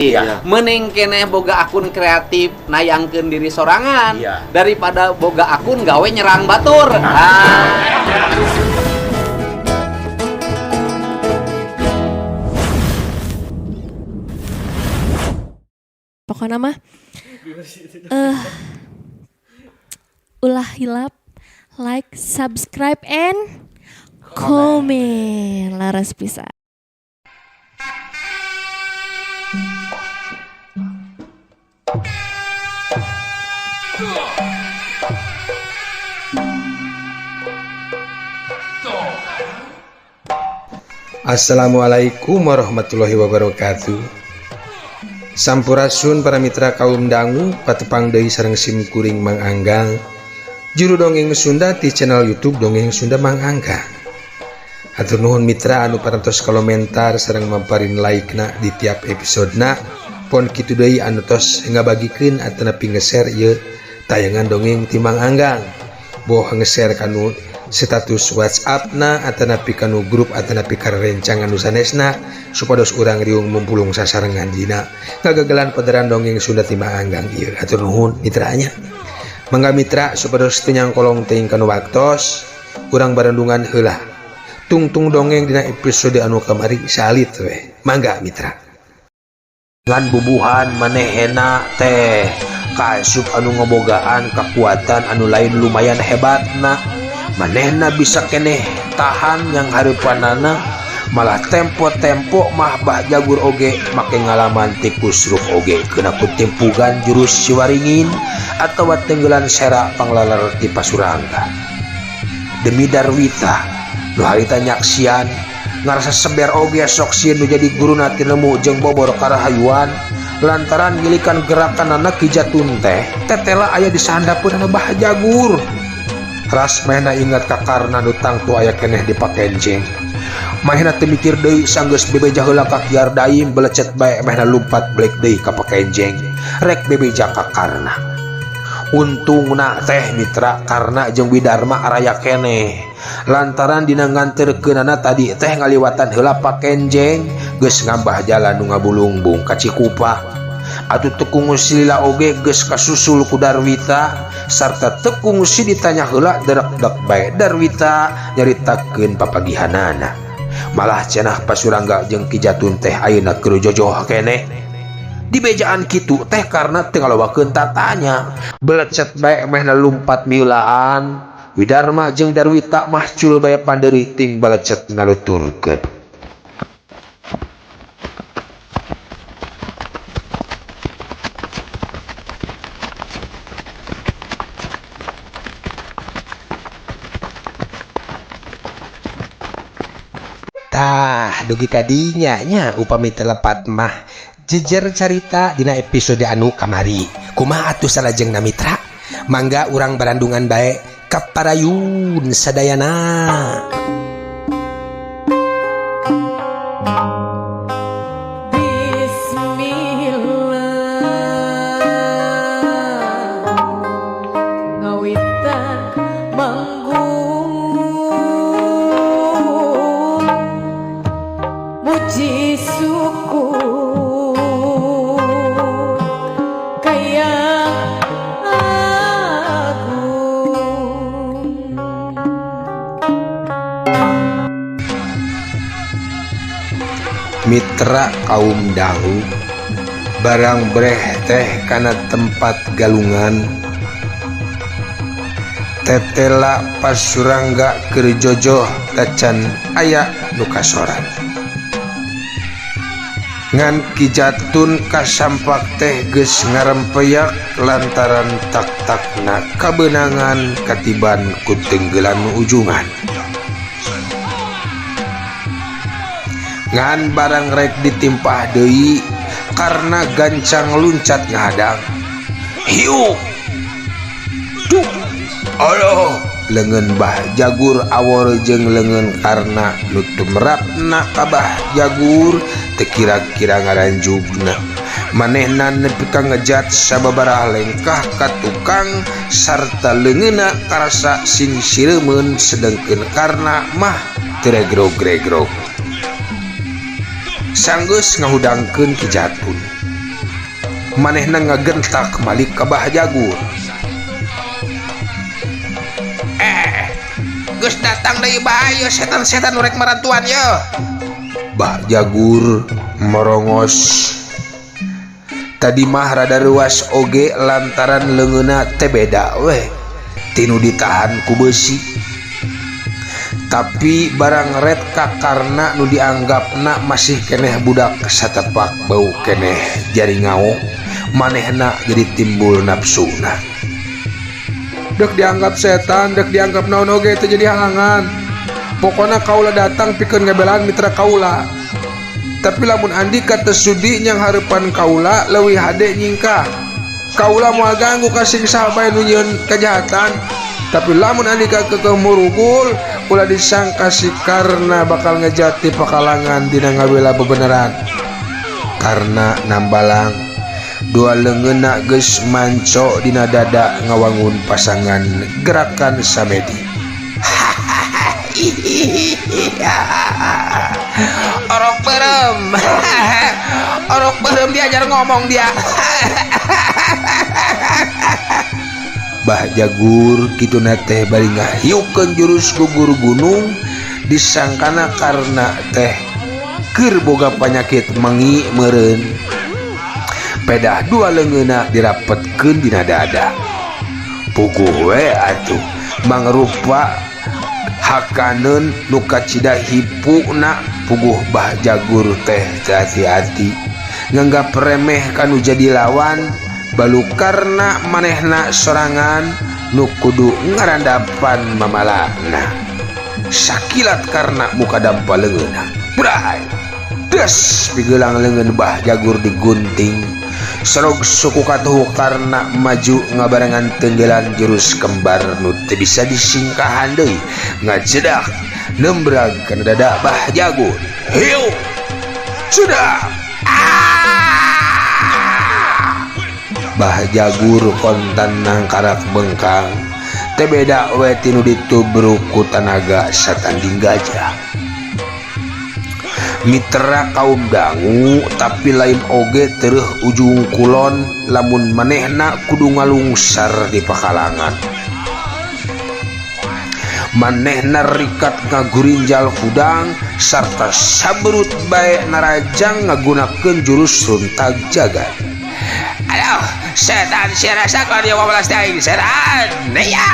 Iya. Mending keneh boga akun kreatif nayangkeun diri sorangan Iya. daripada boga akun gawe nyerang batur. Ah. Pokoknya mah eh ulah hilap like, subscribe and comment. Laras pisan. Assalamualaikum warahmatullahi wabarakatuh. Sampurasun para mitra kaum dangu, patepang deui sareng sim kuring Mang Anggang, juru dongeng Sunda di channel YouTube Dongeng Sunda Mang Anggang. Hatur nuhun mitra anu parantos komentar sareng mamparin like-na di tiap episodena. Pon kitu deui anu tos ngabagikeun atanapi nge-share ieu tayangan dongeng ti Mang Anggang. Boh nge-share kanu status WhatsApp na atanapi kanu grup atanapi karerencangan nu sanesna supados urang riung mumpulung sasarengan dina ngagagalan padaran dongeng Sunda ti Mang Anggang ieu. Hatur nuhun mitranya. Mangga mitra supados teu nyangkolong teuing kanu waktos, urang barendungan heula. Tungtung dongeng dina episode anu kamari salit we. Mangga mitra. Ngan bubuhan manehna teh kaasup anu ngebogaan kekuatan anu lain lumayan hebatna. Manehna bisa keneh tahan yang hareupanana, malah tempo-tempo mah Bah Jagur oge make ngalaman tikus ruk oge kena ku timpugan jurus Siwaringin atawa tenggelan serak panglalar ti Pasurangga. Demi Darwita nu harita nyaksian ngarasa seber oge sok sieun nu jadi guruna tinemu jeung bobor karahayuan lantaran ngilikan gerakanana Ki Jatun teh tetela aya di sahandapeun Bah Jagur. Ras manehna ingat ka Karna nu tangtu aya keneh di pakenjeng. Manehna teu mikir deui sanggeus bebeja heula ka Kiar Daim belecet bae manehna lumpat blek deui ka pakenjeng rek bebeja ka Karna. Untungna teh mitra Karna jeung Widarma araya keneh lantaran dina nganterkeunana tadi teh ngaliwatan heula pakenjeng geus ngambah jalan nu ngabulungbung ka Cikupa. Atuh teu kungsi lila oge geus kasusul ku Darwita sarta teu kungsi ditanya heula derekdek bae Darwita nyaritakeun papagihanana. Malah cenah Pasurangga jeung Ki Jatun teh ayeuna keur jojoh keneh. Dibejaan kitu teh karena teu ngalobakeun tatanya. Belecet bae mehna lumpat miulaan. Widarma jeung Darwita mah cul bae pandeuri ting belecet ngaluturkeun. Tah dugi kadinya nya upami telepat mah jejer carita dina episode anu kamari. Kumaha atuh salajengna mitra? Mangga urang barandungan bae kaparayun sadayana. Bismillah ngawitan manggung muji syukur kaya agung. Mitra kaum dangu barang breh teh kana tempat galungan tetela Pasurangga keur jojoh tacan aya nu kasoran. Ngan Ki Jatun kasampak teh geus ngarempeyak lantaran tak-takna kabeunangan katiban ku tenggelan ujungan. Ngan barang rek ditimpah deui karena gancang luncat ngahadang. Hiu. Duh. Aduh, leungeun Bah Jagur awor jeung leungeun Karna nu tumrapna ka Bah Jagur teu kira-kira ngaranjugna. Manehna nepi ka ngejat sababaraha lengkah ka tukang sarta leungeunna karasa sing sireumeun sedengkeun Karna mah teu regrog-regrog. Sanggeus ngahudangkeun Ki Jatun. Manehna ngagentak malik ka Bah Jagur. Eh, geus datang deui bae setan-setan nu rek marantuan ye. Bah Jagur merongos. Tadi mah rada reuas oge lantaran leungeunna teh beda weh tinu ditahan ku beusi. Tapi barang ret ka Karna nu dianggapna masih keneh budak satepak bau keneh jari ngao manehna jadi timbul nafsuna. Dek dianggap setan, dek dianggap naon oge teu jadi halangan. Pokona kaula datang pikeun ngabelaan mitra kaula. Tapi lamun andika teu sudi nyanghareupan kaula leuwih hade nyingkah. Kaula moal ganggu ka sing saha bae nu nyieun kajahatan. Tapi lamun andika keukeuh murugul, ulah disangka si Karna bakal ngejati pakalangan dina ngabela bebeneran. Karna nambalang dua leungeunna geus manco dina dada ngawangun pasangan gerakan samedi. Orok berem. Orok berem diajar ngomong dia. Bah Jagur kituna teh bari ngahiukeun jurus gugur gunung disangkana karena teh keur boga panyakit mengi meureun. Pedah dua leungeunna dirapetkeun dina dada. Puguh we atuh mangrupa hakaneun nu kacida hipuna puguh Bah Jagur teh hati-hati nganggap remeh kanu jadi lawan balu karena manehna sorangan nu kudu ngarandapan mamalana. Sakilat karena muka dampa leungeunna bray des pigelang leungeun Bah Jagur digunting. Serog suku katuhu karena maju ngabarengan tenggelan jurus kembar nu teu bisa disingkahan deui ngajedak nembrag kana dada Bah Jagur. Hiu sudah. Bah Jagur kontan nangkarak bengkang teu beda we tinu ditubruk ku tanaga satanding gajah. Mitra kaum dangu tapi lain oge tereuh ujung kulon lamun manehna kudu ngalungsar di pakalangan. Manehna rikat ngagurinjal hudang sarta saberut bae narajang ngagunakeun jurus runtag jagat. Aduh, setan sia rasakeun ieu 15 teh setan. Ya.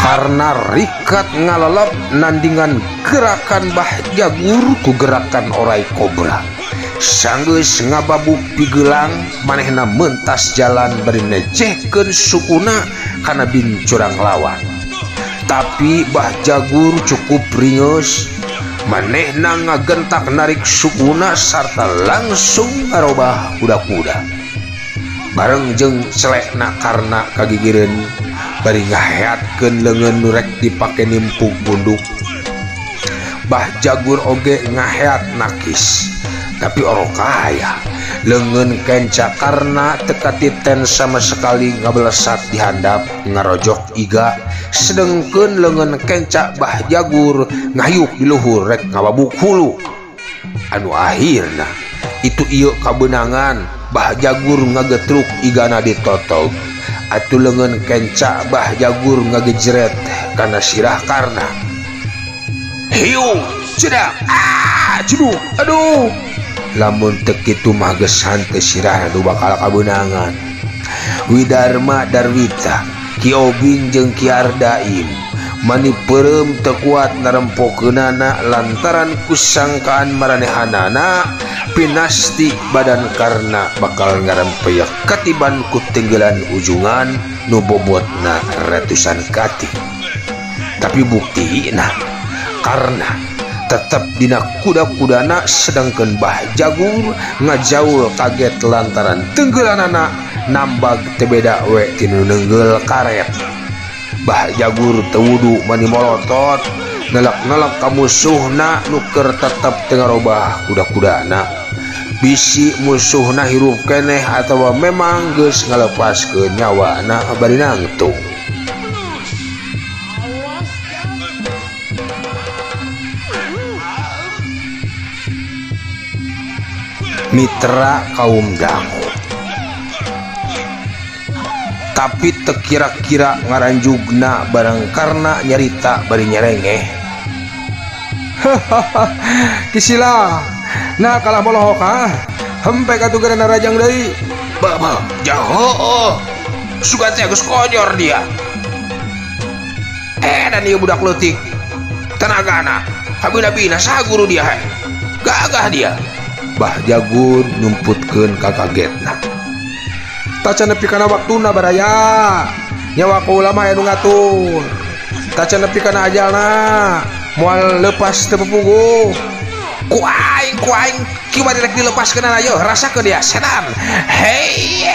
Karena rikat ngalalap nandingan gerakan Bah Jagur ku gerakan orai kobra. Sanggeus ngababuk pigelang manehna mentas jalan bari nejehkeun sukuna kana bincurang lawan. Tapi Bah Jagur cukup ringeus, manehna ngagentak narik sukuna sarta langsung ngarobah kuda-kuda. Bareng jeung selekna karena kagigireun bari ngaheatkeun leungeun nu rek dipake nimpuk bunduk. Bah Jagur oge ngaheat nakis, tapi orok kaya leungeun kenca karena teu katiten sama sekali ngabelesat di handap ngarojok iga, sedengkeun leungeun kenca Bah Jagur ngayuk di luhur rek ngababuk hulu. Anu akhirna itu ieu kabeunangan Bah Jagur ngagetruk igana ditotog. Atuh leungeun kenca Bah Jagur ngagejret kana sirah Karna. Hiu cedak ah ceduk aduh. Lamun teu kitu mah geus hanteu sirahna nu bakal kabeunangan. Widarma Darwita Ki Obing jeung Ki Ardaim mani peureum teu kuat narempokeunana lantaran kusangkaan maranehanana pinasti badan Karna bakal ngarempeyak katiban ku tenggelan ujungan nu bobotna ratusan kati. Tapi buktina Karna Tetep dina kuda-kudana sedangkeun Bah Jagur ngajaul kaget lantaran tenggelanana nambag teu beda we tinu neunggel karet. Bah Jagur teu wudu mani molotot nelek-nelek ka musuhna nu keur tetep teu ngarobah kuda-kudana. Bisi musuhna hirup keneh atawa memang geus ngalepaskeun nyawana bari nangtung. Mitra kaum dangu. Tapi teu kira-kira ngaranjugna barang karna nyarita bari nyerengeh. Hahaha, Kisila. Nah kalah molohok ha. Hempek atuh geura narajang deui. Beuh, jaho. Sugan teh geus kojor dia. Dan ieu budak leutik. Tenagana kabina-bina saha guru dia heh. Gagah dia. Bah Jagur nyumputkeun kakagetna. Tacan nepi kana waktuna baraya. Nyawa kaula mah aya nu ngatur. Tacan nepi kana ajalna. Moal leupas teu pupuguh. Ku aing, ku aing kiwari rek dilepaskeun ayo rasakeun dia setan. Hey.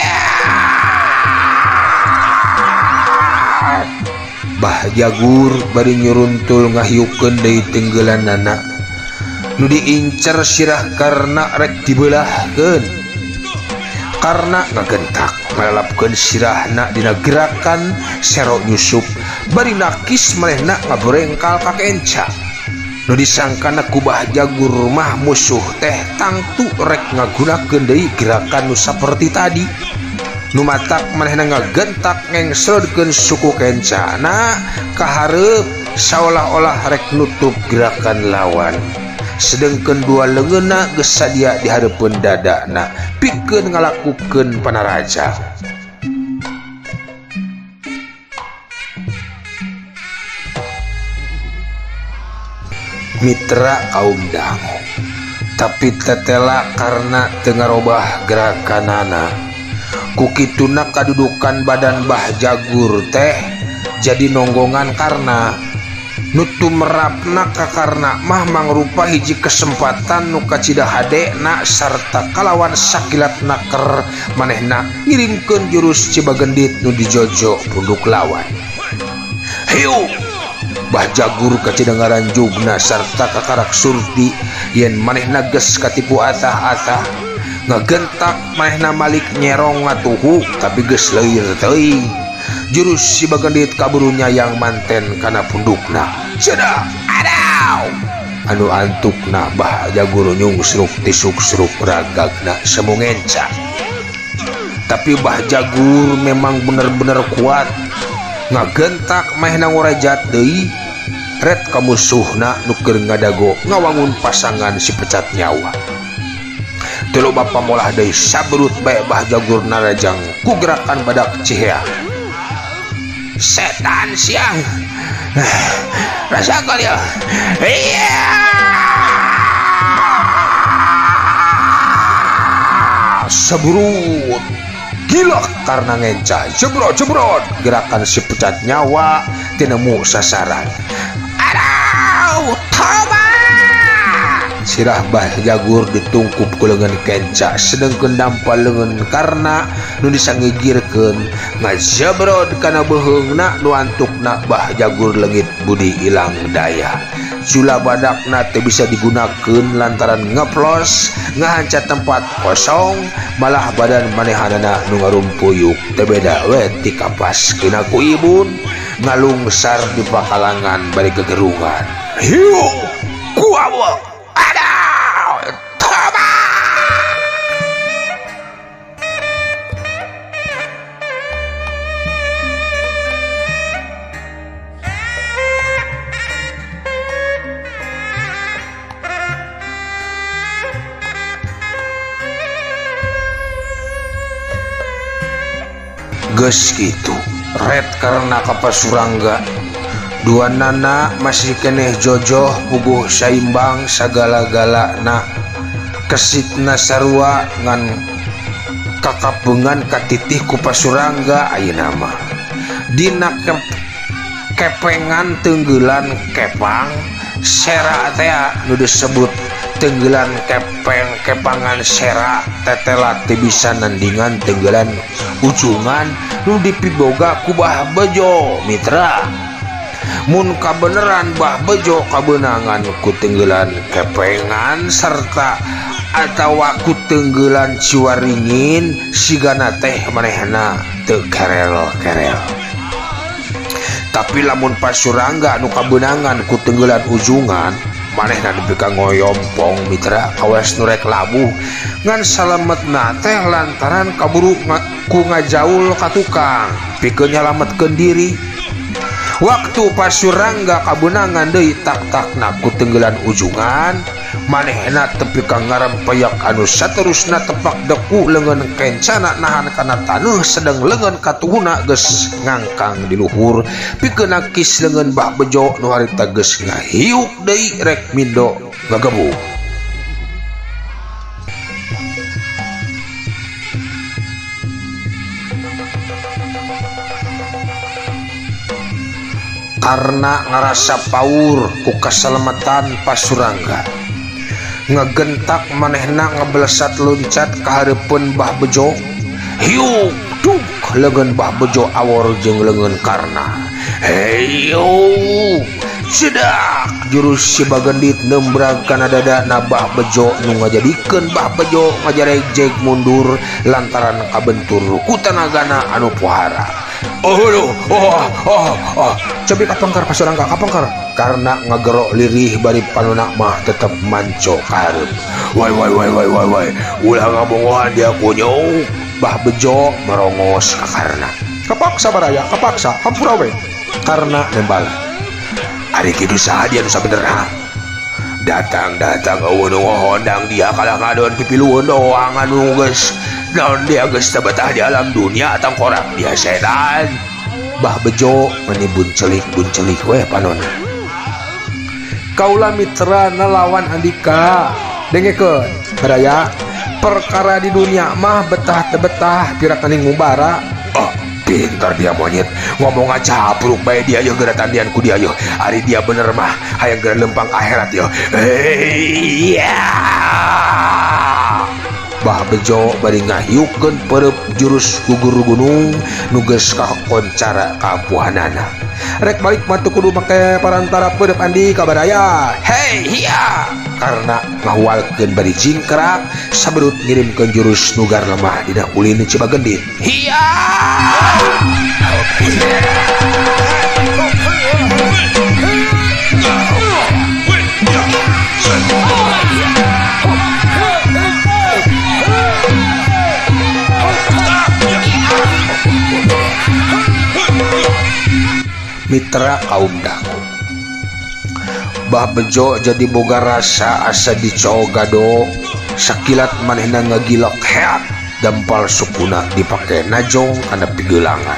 Bah Jagur bari nyuruntul ngahiukeun deui tenggelanana. Nu diincer sirah karena rek dibelahkeun. Karena ngagentak ngalalapkeun sirahna dina gerakan sero nyusup bari nakis manehna ngaborengkal ka kenca. Nu disangkana ku Bah Jagur mah musuh teh tangtu rek ngagunakeun deui gerakan nu saperti tadi. Nu matak manehna ngagentak ngengsrodkeun suku kencana kahareup saolah-olah rek nutup gerakan lawan. Sedengkeun dua leungeunna geus sadia di hareupeun dadana pikeun ngalakukeun panaraja. Mitra kaum dangu. Tapi tetela karena teu ngarobah gerakanana. Ku kituna kadudukan badan Bah Jagur teh jadi nonggongan karena nu tumerapna ka karna mah mangrupa hiji kesempatan nu kacida hadena sarta kalawan sakilat naker manehna ngirimkeun jurus Cibagendit nu dijojo punduk lawan. Hiu! Bah Jagur kacida ngaranjugna sarta kakarak surti yen manehna geus katipu atah-atah. Ngagentak manehna malik nyerong ngatuhu tapi geus leuir teuing. Jurus Cibagendit kaburu nyayang manten kana pundukna. Cedak! Adaw! Anu antukna Bah Jagur nyungsruk tisuk-sruk ragagna semu ngenca. Tapi Bah Jagur memang bener-bener kuat. Ngagentak manehna ngorejat deui. Ret ka musuhna nu keur ngadago ngawangun pasangan si pecat nyawa. Teu loba pamolah deui saberut bae Bah Jagur narajang ku gerakan badak cihea. Setan siang. Rasakan ya. Iya. Seberut. Gila karena ngenca. Jebrot jebrot. Gerakan si pecat nyawa tinemu sasaran. Aduh, tobat. Sirah Bah Jagur ditungkup ku leungeun kenca sedengkeun dampal leungeun karna nu disangigirkeun ngajebrod kana beuheungna nu antukna Bah Jagur leungit budi ilang daya. Cula badakna teu bisa digunakeun lantaran ngeplos ngahanca tempat kosong malah badan manehanana nu ngarumpuyuk teu beda we ti kapas kena ku ibun ngalungsar di pakalangan bari gegerungan. Hiu kuawa. Geus kitu red karena kapasurangga dua nana masih keneh jojoh puguh saimbang sagala-galana kesitna sarua ngan kakapungan katitih ku pasurangga ayeuna mah dina kepengan tenggelan kepang Sera tea nu disebut tenggelan kepeng kepangan sera tetela teu bisa nandingan tenggelan ujungan nu dipiboga ku Bah Bejo mitra. Mun kabeneran Bah Bejo kabeunangan ku tenggelan kepengan serta atawa ku tenggelan Ciwaringin sigana teh manehna teu kerel-kerel. Tapi lamun Pasurangga nu kabeunangan ku tenggelan ujungan manehna nepi ka ngoyompong mitra kawas nu rek labuh ngan salametna teh lantaran kaburu ku ngajaul ka tukang pikeun nyalametkeun diri. Waktu Pasurangga kabeunangan deui tak-takna ku tenggelan ujungan manehna tepi ka ngarempeyak anu saterusna tepak deku leungeun kencana nahan kana taneuh sedeng leungeun katuhuna geus ngangkang di luhur pikeun nakis leungeun Bah Bejo nu harita geus ngahiuk deui rek mindo ngagebug. Karena ngarasa paur ku kasalamatan Pasurangga ngegentak manehna ngebelesat loncat ka hareupeun Bah Bejo. Hiuk duk leungeun Bah Bejo awor jeung leungeun Karna. Heyo cedak jurus si Bagendit nembrag kana dadana Bah Bejo nu ngajadikeun Bah Bejo ngajarejeg mundur lantaran kabentur ku tanagana anu pohara. Oh, oh, oh, oh. Cobi kapengker Pasurangga kapengker karena ngagerok lirih bari panona mah tetep manco ka hareup. Wai wai wai wai wai wai ulah ngabongohan dia kunyung. Bah Bejo merongos ka Karna. Kapaksa baraya kapaksa hampura we. Karna nembala. Ari kitu saha dia nu sabenerna? Datang-datang eueuh nu ngahondang dia kalah ngadon pipilueun doang anu geus naon dia geus teu betah di alam dunia tangkorak dia setan. Bah Bejo meni buncelik-buncelik we panona. Kaula mitra nelawan Andika. Dengekeun baraya perkara di dunia mah betah teu betah pira kaning mubara. Oh, pintar dia monyet ngomong aja buruk bae dia yeuh geura tandian ku dia yeuh. Ari dia bener mah hayang geura lempang akhirat yeuh. Iya. Bah Bejo bari ngahiukeun pereup jurus gugur gunung nu geus kakoncara kaampuhanana. Rek balik mah teu kudu make parantara peureub Andika baraya. Hei hiya karena ngahualkeun bari jingkrak saberut ngirimkeun jurus nu garlemah dina ulin Cibagendit. Hiya. Mitra kaum dangu Bah Bejo jadi boga rasa asa dicogado sakilat manehna ngagilok heat dampal sukuna dipake najong kana pigelangan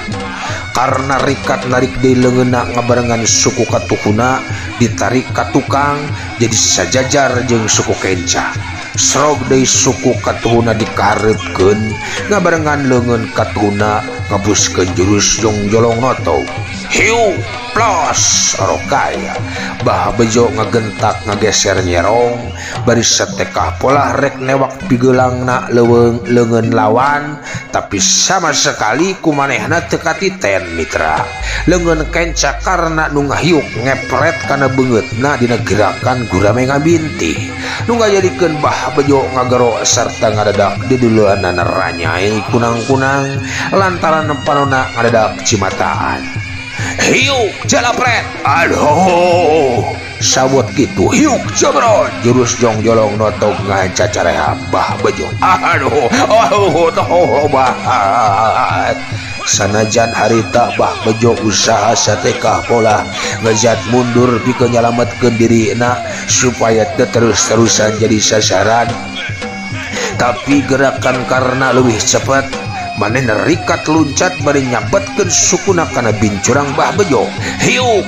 karena rikat narik deui leungeunna ngabarengan suku katuhuna ditarik ka tukang jadi sajajar jeung suku kenca. Srog deui suku katuhuna dikahareupkeun ngabarengan leungeun katuhuna ngabuskeun jurus jongjolong noto. Hiu plos rokaya Bah Bejo ngagentak ngageser nyerong bari satekah polah rek newak pigeulangna leuweung leungeun lawan tapi sama sekali kumanehna teu katiten mitra. Leungeun kenca karena nu ngahiuk ngepret kana beungeutna dina gerakan gurame ngabintih nu ngajadikeun Bah Bejo ngagero sarta ngadadak diduluanana ranyai kunang-kunang lantaran panona ngadadak cimataan. Hiuk jalapret aduh sabot kitu hiuk jabron jurus jongjolong notog ngacacareha Bah Bejo. Aduh oh tobat. Sanajan harita Bah Bejo usaha satekah pola ngejat mundur pikeun nyalametkeun dirina supaya teu terus-terusan jadi sasaran tapi gerakan karena leuwih cepet manehna rikat luncat bari nyabetkeun sukuna kana bincurang Bah Bejo. Hiuk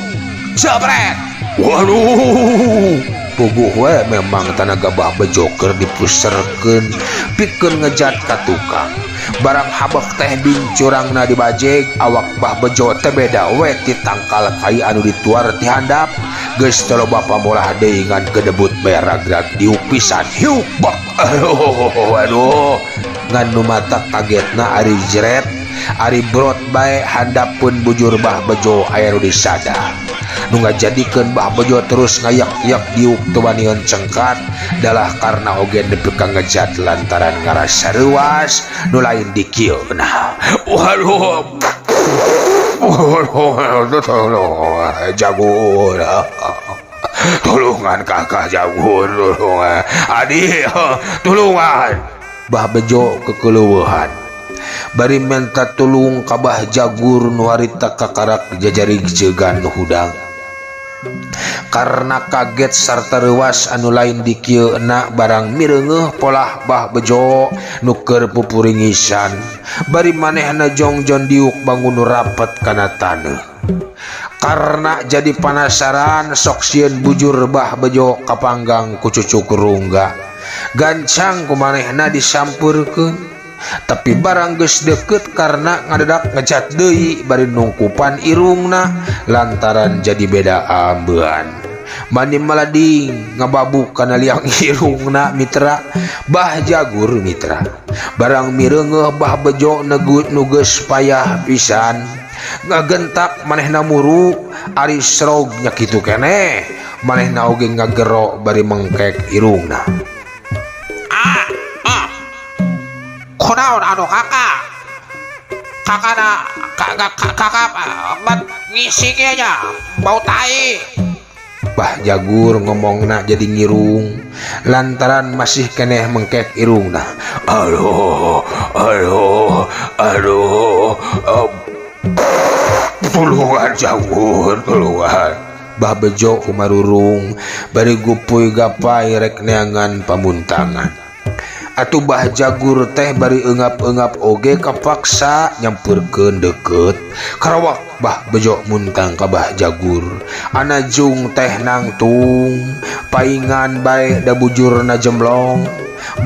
jabret. Waduh puguh we memang tanaga Bah Bejo keur dipuserkeun pikeun ngejat ka tukang. Barang habek teh bincurangna dibajeg awak Bah Bejo teh beda we ti tangkal kai anu dituar ti handap. Geus teu loba pamolah deui ngan gedebut bae ragrag diuk pisan. Hiuk bak. Aduh, aduh. Ngan nu matak kagetna ari jeret, ari brot bae handapeun bujur Bah Bejo aya nu disada. Nu ngajadikeun Bah Bejo terus ngayak-yak diuk teu wanian cengkat dalah karena oge nepi ka ngejat lantaran ngarasa reuas nu lain dikieu. Nah, waduh. Jagur. Tulungan kakak Jagur, tulungan. Adi, tulungan. Bah Bejo kekeleueuhan. Bari menta tulung ka Bah Jagur nu harita kakarak jajarig jegan nu hudang. Karena kaget sarta reuas anu lain dikieuna barang mireungeuh polah Bah Bejo nu keur pupuringisan. Bari manehna jongjon diuk bangun nu rapet kana taneuh. Karena jadi panasaran sok sieun bujur Bah Bejo kapanggang ku cucuk rungga. Gancang ku manehna disampeurkeun. Tapi barang geus deukeut karena ngadedak ngejat deui bari nungkupan irungna lantaran jadi beda ambean. Mani malading ngababuk kana liang irungna mitra Bah Jagur mitra. Barang mireungeuh Bah Bejo negut nu geus payah pisan. Ngagentak manehna muru ari srog nya kitu keneh. Manehna oge ngagero bari mengkek irungna. Kunaon anu kakak? Kakak na kakak bat ngisi nya bau tai. Bah Jagur ngomongna jadi ngirung lantaran masih keneh mengkek irungna. Aduh, aduh, aduh, tulungan Jagur, tulungan. Bah Bejo kumarurung bari gupuy gapai rek neangan pamuntangan. Atuh Bah Jagur teh bari eungap-eungap oge kapaksa nyampeurkeun deukeut. Karawak Bah Bejo muntang ka Bah Jagur. Anajung teh nangtung, paingan bae da bujurna jemlong.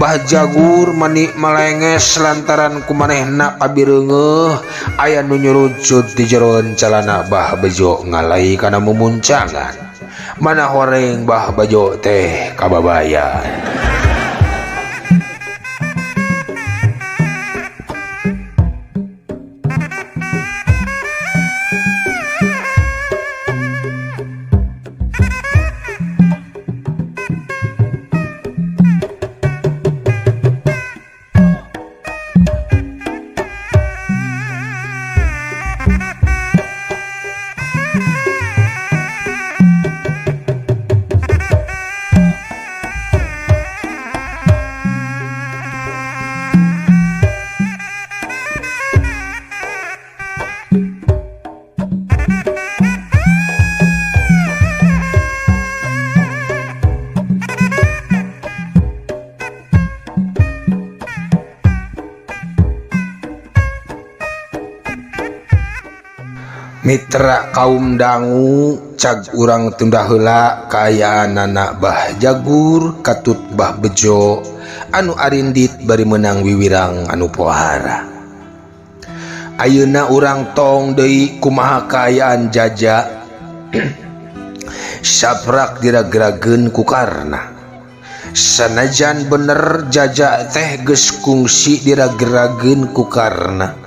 Bah Jagur mani melenges lantaran kumanehna kabireungeuh aya nu nyurucut di jeroan calana Bah Bejo ngalai kana mumuncangan. Mana horeng Bah Bejo teh kababayan. Mitra kaum dangu cag urang tunda heula kaayaanana Bah Jagur katut Bah Bejo anu arindit bari meunang wiwirang anu pohara. Ayeuna urang tong deui kumaha kaayaan jaja saprak diragrageun ku Karna. Sanajan bener jaja teh geus kungsi diragrageun ku Karna.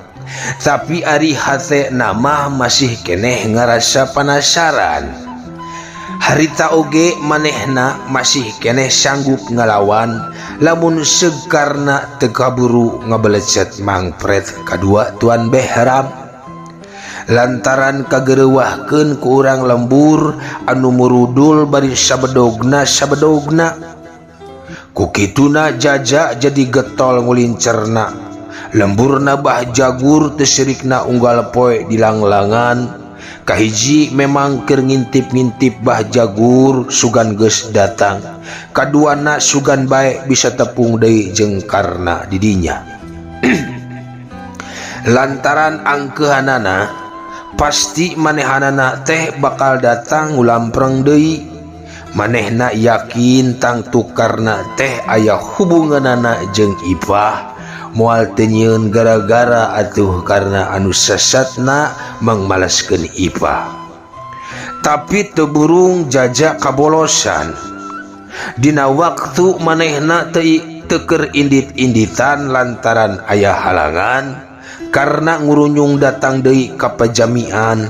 Tapi ari hate nama masih keneh ngarasa penasaran. Harita oge manehna masih keneh sanggup ngalawan lamun sekarna teu kaburu ngabelecet mangpret kadua Tuan Behram. Lantaran kagereuwahkeun ku urang lembur anu murudul bari sabedogna sabedogna. Ku kituna jaja jadi getol ngulincerna. Lemburna Bah Jagur teu sirikna unggal poe di langlangan. Kahiji memang keur ngintip-ngintip Bah Jagur sugan geus datang. Kaduana sugan bae bisa tepung deui jeung Karna didinya. Lantaran angkeuhanana pasti manehanana teh bakal datang ngulampreng deui. Manehna yakin tangtu Karna teh aya hubunganana jeung Ipah. Moal teu nyieun gara-gara atuh karena anu sesatna mangmalaskeun Ipah. Tapi teu burung Jaja kabolosan. Dina waktu manehna teu teu keur indit-inditan lantaran aya halangan karena ngurunyung datang deui ka pajamian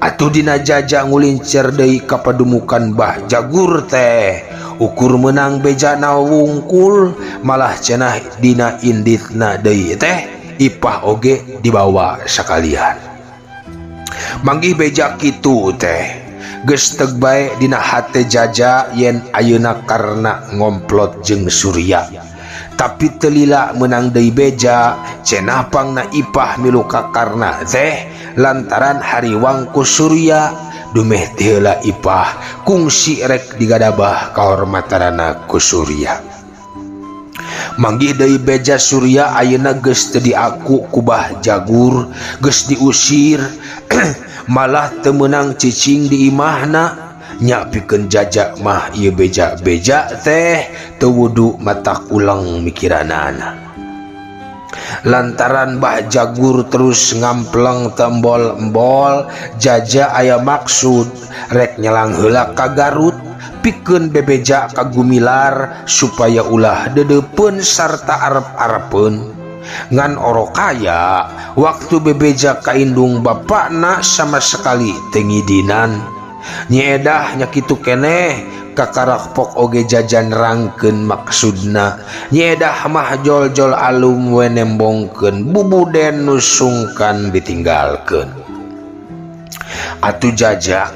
atuh dina Jaja ngulincer deui ka padumukan Bah Jagur teh ukur menang bejana wungkul malah cenah dina inditna deui teh Ipah oge dibawa sakalian. Manggih beja kitu teh geus teg bae dina hate Jaja yen ayeuna karena ngomplot jeung Surya. Tapi telila menang deui beja cenah pangna Ipah milu ka Karna teh lantaran hariwang ku Surya dumeh teu heula Ipah kungsi rek digadabah kahormatanana ku Surya. Manggih deui beja Surya ayeuna geus teu diaku ku Bah Jagur, geus diusir malah teu meunang cicing di imahna. Nya pikeun Jaja mah ieu beja-beja teh teu wudu mata ulang mikiranana. Lantaran Bah Jagur terus ngampleng tembol-embol, Jaja aya maksud rek nyelang heula ka Garut pikeun bebeja ka Gumilar supaya ulah dedeupeun sarta arep-arepeun. Ngan oro kaya waktu bebeja ka indung bapakna sama sekali teu ngidinan. Nyi Edah nya kitu keneh kakarak pok oge Jaja nerangkeun maksudna. Nyi Edah mah jol-jol alum we nembongkeun bubuden nu sungkan ditinggalkeun. Atuh Jaja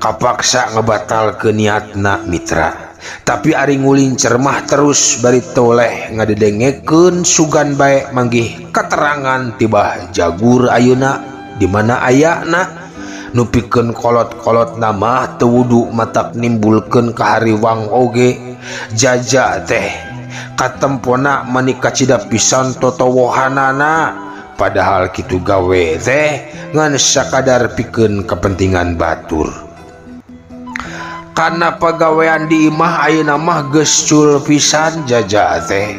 kapaksa ngebatalkeun niatna mitra. Tapi ari ngulincer mah terus bari toleh ngadedengekeun sugan bae manggih keterangan ti Bah Jagur ayeuna di mana ayana nu pikeun kolot-kolot nama teu wudu matak nimbulkeun kahariwang oge. Jaja teh katempona mani kacida pisan totowohanana padahal kitu gawe teh ngan sakadar pikeun kepentingan batur. Karena pagawean di imah ayeuna mah geus cul pisan Jaja teh.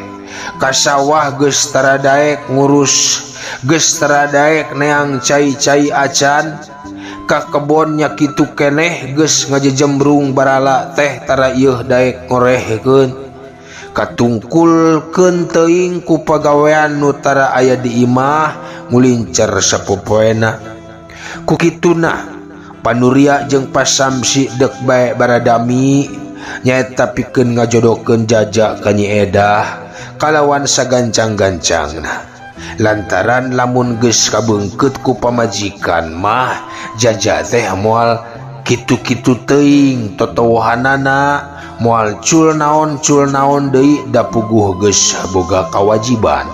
Ka sawah geus tara daek ngurus, geus tara daek neang cai-cai acan. Ka kebonnya kitu keneh geus ngajejembrung barala teh tara ieuh daek ngorehkeun. Katungkulkeun teuing ku pagawean nu tara aya di imah ngulincer sapopoena. Ku kituna Panuria jeung Pasamsi deuk bae baradami nyaeta pikeun ngajodokeun Jaja ka Nyi Edah kalawan sagancang-gancangna. Lantaran lamun geus kabeungkeut ku pamajikan mah Jaja teh moal kitu-kitu teuing totowohanana, moal cul naon cul naon deui da puguh geus boga kawajiban.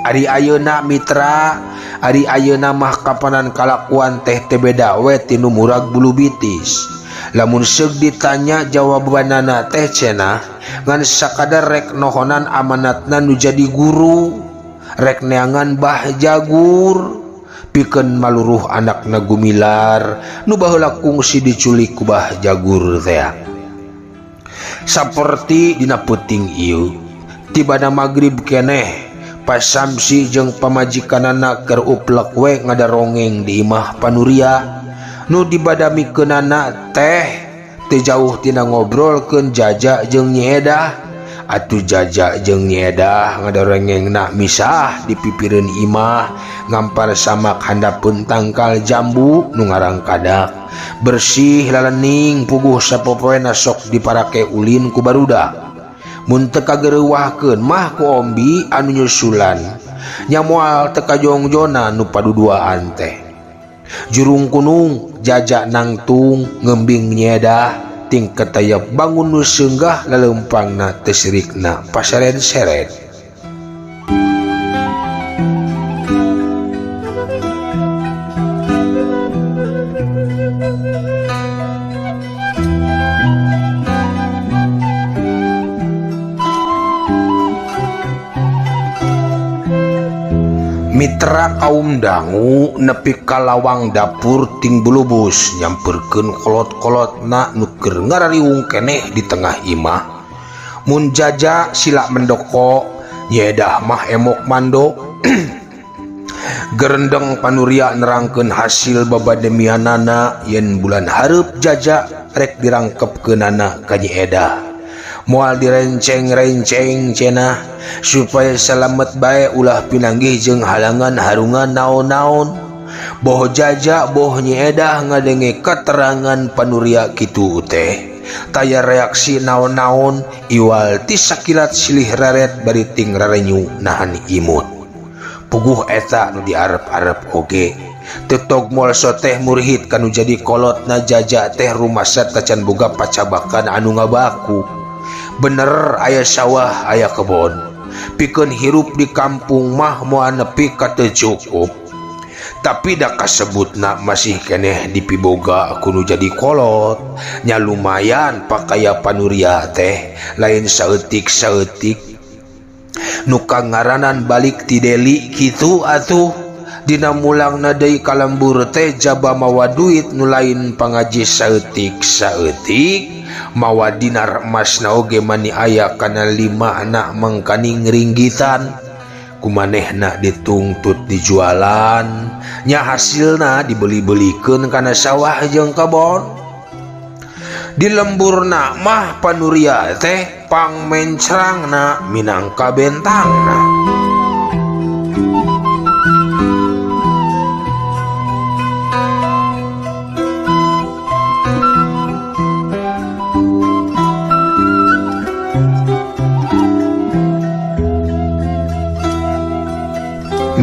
Ari ayeuna mitra, ari ayeuna mah kapanan kalakuan teh teu beda we tinu murag bulu bitis. Lamun seug ditanya jawabanana teh cenah ngan sakadar rek nohonan amanatna nu jadi guru, rek neangan Bah Jagur pikeun maluruh anakna Gumilar nu baheula kungsi diculik ku Bah Jagur teh. Saperti dina peuting ieu tibana magrib keneh Pasamsi jeung pamajikanana keur uplek we ngadarongeng di imah Panuria nu dibadamikeunana teh teu jauh tina ngobrolkeun Jaja jeung Nyi Edah. Atuh Jaja jeung Nyi Edah ngadarongengna misah di pipireun imah ngampar samak handapeun tangkal jambu nu ngarangkadak bersih lalening puguh sapopoena sok diparake ulin ku barudak. Mun teu kagereuwahkeun mah ku ombi anu nyusulan nya moal teu kajongjona nu paduduaan teh. Jurung kunung Jaja nangtung ngembing Nyi Edah ting ketayap bangun nu seunggah laleumpangna teu sirikna paseren-seren. Mitra kaum dangu nepi ka lawang dapur ting bulubus nyamperkeun kolot-kolotna nu keur ngarariung keneh di tengah imah. Mun Jaja sila mendoko Nyi Edah mah emok mando. Gerendeng panuria nerangkeun hasil babademianana yen bulan hareup Jaja rek dirangkepkeunana ka Nyi Edah. Moal direnceng-renceng cenah supaya salamet bae ulah pinanggih jeung halangan harungan naon-naon. Boh Jaja boh Nyi Edah ngadenge keterangan panuria kitu teh. Taya reaksi naon-naon iwal ti sakilat silih reret bari ting rarenyu nahan imut. Puguh eta nu diarep-arep oge. Tetog molso teh murhit kanu jadi kolotna Jaja teh rumasa tacan boga pacabakan anu ngabaku. Bener aya sawah aya kebon. Pikeun hirup di kampung mah moal nepi ka teu cukup. Tapi da kasebutna masih keneh dipiboga kudu jadi kolot. Nya lumayan pakaya panuria teh lain saeutik-saeutik. Nu kangaranan balik ti Deli kitu atuh dina mulangna deui ka lembur teh jaba mawa duit nu lain pangaji saeutik-saeutik mawa dinar emasna oge mani aya kana 5 anak mangkaning ringgitan kumanehna dituntut dijualan nya hasilna dibeli-belikeun kana sawah jeung kebon. Di lemburna mah panuria teh pangmencrangna minangka bentangna.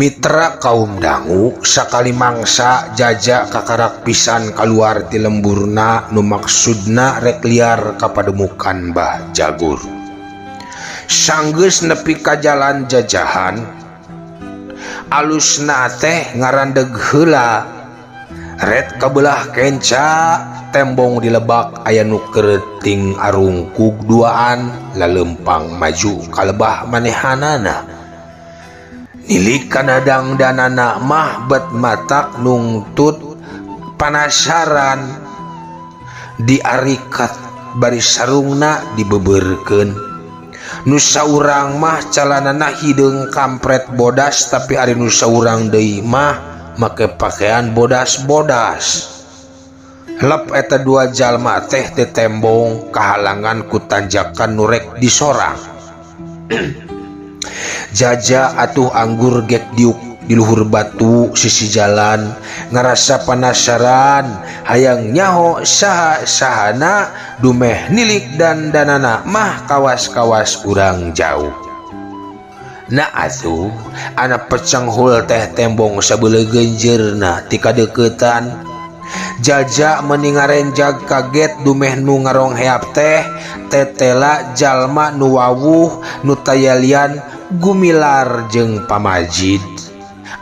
Mitra kaum dangu sakali mangsa Jaja kakarak pisan kaluar ti lemburna nu maksudna rek liar ka pademukan Mbah Jagur. Sanggeus nepi ka jalan jajahan alusna teh ngarandeg heula ret kabelah kenca tembong dilebak aya nu kerting arungkug duaan lalempang maju kalebah manehanana. Nilik kana dangdanana mah bet matak nungtut panasaran diarikat bari sarungna dibeberkeun. Nu saurang mah calanana hideung kampret bodas tapi ari nu saurang deui mah make pakaian bodas-bodas. Lep eta dua jalma teh tetembong kahalangan ku tanjakan nu rek disorang. Jaja atuh anggur gek diuk di luhur batu sisi jalan ngarasa penasaran hayang nyaho saha sahana dumeh nilik dan danana mah kawas-kawas urang jauh. Nah atuh anak pecenghul teh tembong sabeuleuh genjerna ti kadeukeutan. Jaja meningarenjag kaget dumeh nu ngarongheap teh tetela jalma nu wawuh nu tayalian Gumilar jeung Pamajid.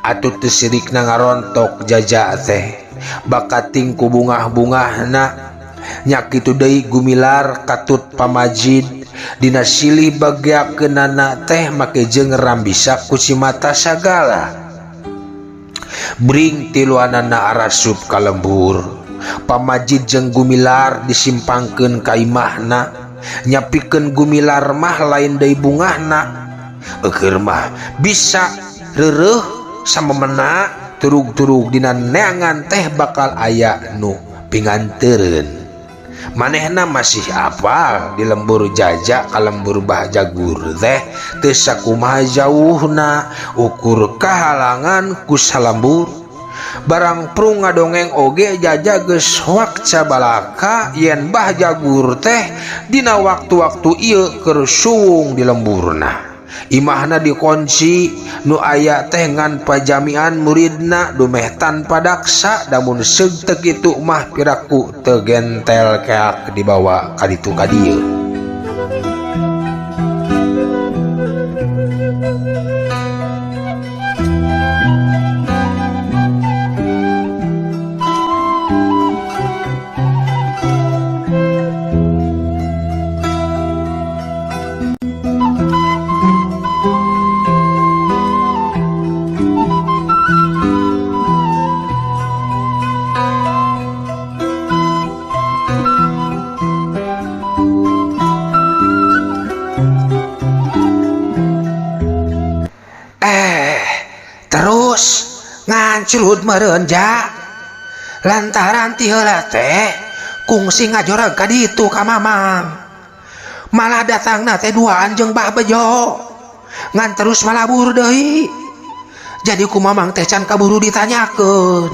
Atuh teu sirikna ngarontok Jaja teh bakating ku bungah-bungahna nya kitu deui Gumilar katut Pamajid dina silih bageakeunana teh make jeung rambisa ku cimata sagala. Bring tiluanana arasup ka lembur. Pamajid jeung Gumilar disimpangkeun ka imahna nyapikeun Gumilar mah lain deui bungahna. Eukeur mah bisa reureuh samemena turug-turug dina neangan teh bakal aya nu pinganteureun. Manehna masih apal di lembur Jaja ka lembur Bah Jagur teh teu sakumaha jauhna ukur kahalangan ku salembur. Barang prung ngadongeng oge Jaja geus hoak cabalaka yen Bah Jagur teh dina waktu-waktu ieu keur suwung di lemburna. Imahna dikunci nu aya teh ngan pajamian muridna dumeh tanpa daksa damun seug teu kitu mah piraku teu gentel keak dibawa ka ditu ka dieu. Eh, terus ngancrud meureun ja. Lantaran ti heula teh kungsi ngajorag ka ditu ka Mamang. Malah datangna teh duaan jeung Bah Bejo. Ngan terus malabur deui. Jadi ku Mamang teh can kaburu ditanyakeun.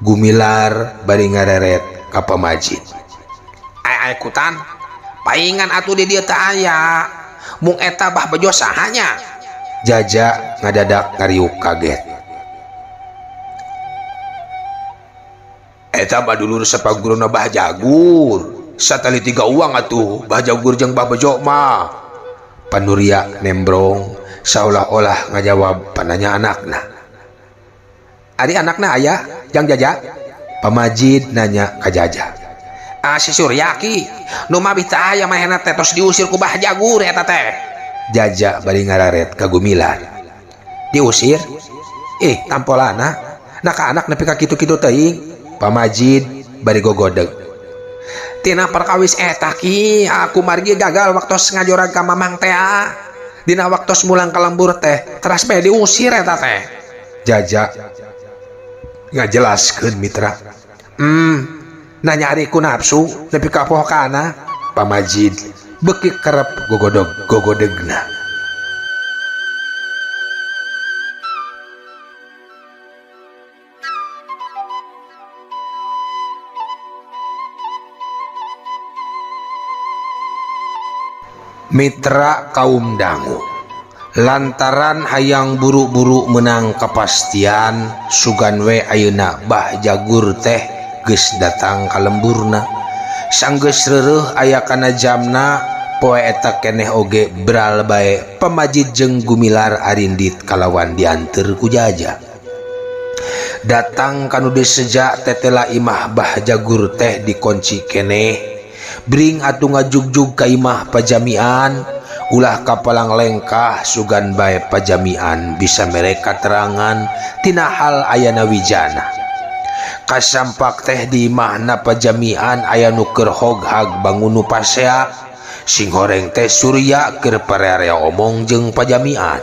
Gumilar bari ngareret ka pamajid. Ai ai kutan, paingan atuh di dieu teu aya. Mung eta Bah Bejo sahanya? Jaja ngadadak ngariuk kaget. Eta mah dulur sapaguruna Bah Jagur. Satali tiga uang atuh Bah Jagur jeung Bah Bejo mah. Panuria nembrong seolah-olah ngajawab pananya anakna. Ari anakna aya jang Jaja? Pamajid nanya ka Jaja. Ah si Surya ki, nu mabih teu aya manehna teh tos diusir ku Bah Jagur eta teh. Jaja bari ngararet ka Gumilar. Diusir? Ih, tampolana. Nah ka anak nepi ka kitu-kitu teuing. Pamajid bari gogodeg. Tina perkawis eta ki, aku margi gagal waktos ngajorag ka Mamang teh. Dina waktos mulang ka lembur teh, teras bae diusir eta teh. Jaja ngajelaskeun mitra. Nanya ari ku nafsu nepi ka pohokana. Pamajid beuki kerep gogodog gogodegna. Mitra kaum dangu lantaran hayang buru-buru menang kepastian sugan we ayeuna Bah Jagur teh geus datang ka lemburna. Sanggeus reureuh aya kana jamna poe eta keneh oge bral bae pamajid jeung Gumilar arindit kalawan dianteur ku Jaja. Datang kanu diseja tetela imah Bah Jagur teh dikunci keneh. Bring atuh ngajugjug ka imah pajamian ulah kapalang lengkah sugan bae pajamian bisa mere katerangan tina hal ayana wijana. Kasampak teh di imahna pajamian aya nu keur hoghag bangun nu pasea sing horeng teh Surya keur parearea omong jeung pajamian.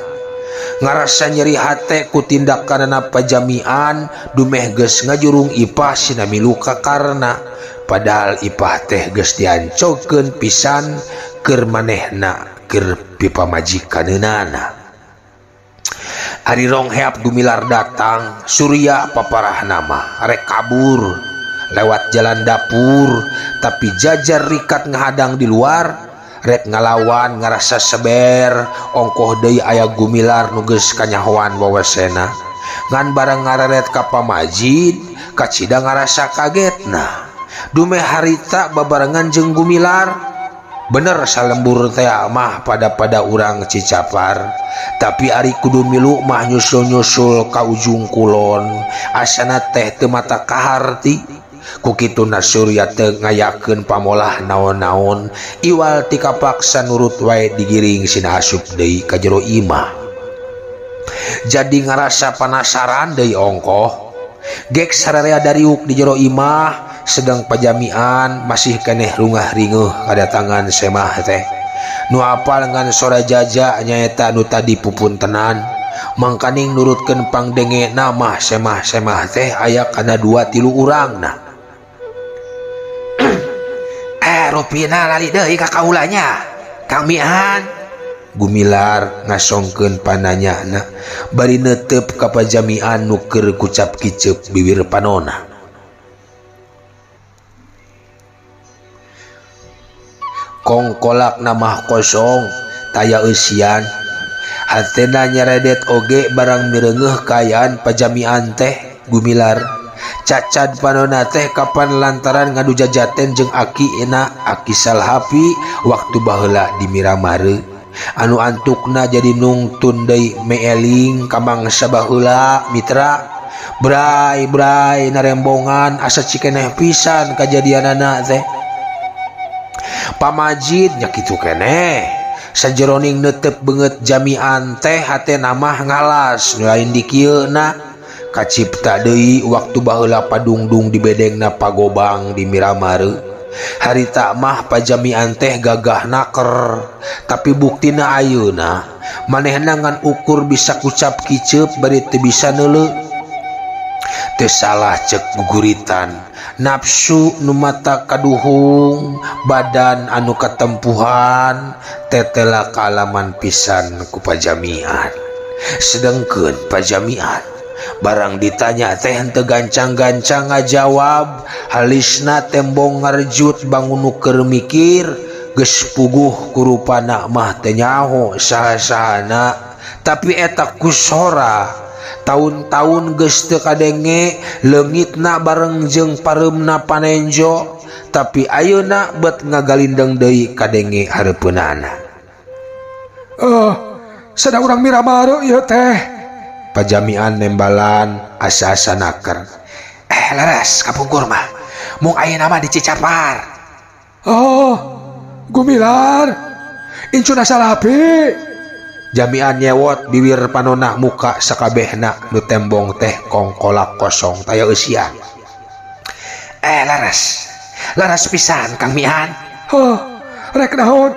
Ngarasa nyeri hate ku tindakanana pajamian dumeh geus ngajurung Ipah sina milu ka karna. Padahal Ipah teh geus diancokeun pisan keur manehna keur pipamajikaneunana. Ari rongheap Gumilar datang, Surya paparah nama rek kabur lewat jalan dapur, tapi Jajar rikat ngahadang di luar rek ngalawan ngarasa seber ongkoh deui aya Gumilar nu geus kanyahoan wawasena. Ngan barang ngareret ka pamajid kacida ngarasa kagetna. Dumeh harita babarengan jeung Gumilar. Bener salembur teh mah pada-pada urang Cicapar, tapi ari kudu milu mah nyusul-nyusul ka ujung kulon asana teh teu mata kaharti. Ku kituna Surya teu ngayakeun pamolah naon-naon iwal ti kapaksa nurut wae digiring sina asup deui ka jero imah. Jadi ngarasa panasaran deui ongkoh. Gek sararea dariuk di jero imah sedang pajamian masih keneh rungah ringeuh kadatangan semah teh. Nu apal ngan sora Jaja nyaeta nu tadi pupuntenan. Mangkaning nurutkeun pangdenge nama semah-semah teh aya kana 2-3 urangna. Rupina lali deui ka kaulanya. Kang Mian. Gumilar ngasongkeun pananyana bari neuteup ka pajamian nu keur kucap kiceup bibir panona. Kongkolak namah kosong taya eusian. Hatena nyaredet oge barang mireungeuh kaayaan pajamian teh Gumilar. Cacad panona teh kapan lantaran ngadu jajaten jeung aki ena aki Salhapi waktu baheula di Miramare. Anu antukna jadi nungtun deui meeling ka mangsa baheula mitra. Bray-bray narembongan asa cikeneh pisan kajadianana teh. Pamajid nya kitu keneh. Sajeroning neuteup beungeut jamian teh hatena mah ngalas nu lain di kieuna. Kacipta deui waktu baheula padungdung di bedengna pagobang di Miramare. Harita mah pajamian teh gagah naker, tapi buktina ayeuna Manehna ngan ukur bisa kucap kiceup bari teu bisa neuleu. Teu salah cek guguritan, nafsu nu mata kaduhung, badan anu katempuhan, tetela kaalaman pisan ku pajamian. Sedengkeun pajamian barang ditanya teh henteu gancang-gancang ngajawab, halisna tembong ngarejut bangun nu keur mikir, geus puguh kurupana mah teu nyaho saha-sahana, tapi eta kusora taun-taun geus teu kadenge leungitna bareng jeung pareumna panenjo, tapi ayeuna bet ngagalindeng deui kadenge hareupeunana. Sada urang miramare ieu teh. Pajamian nembalan asa-asa naker. Leres kapungkur mah mung ayeuna mah di Cicapar. Oh, Gumilar. Incuna salapi. Jamian nyewot biwir panona muka sakabehna nu tembong teh kongkolak kosong taya eusian. Leres. Leres pisan Kang Mian. Hah, rek naon?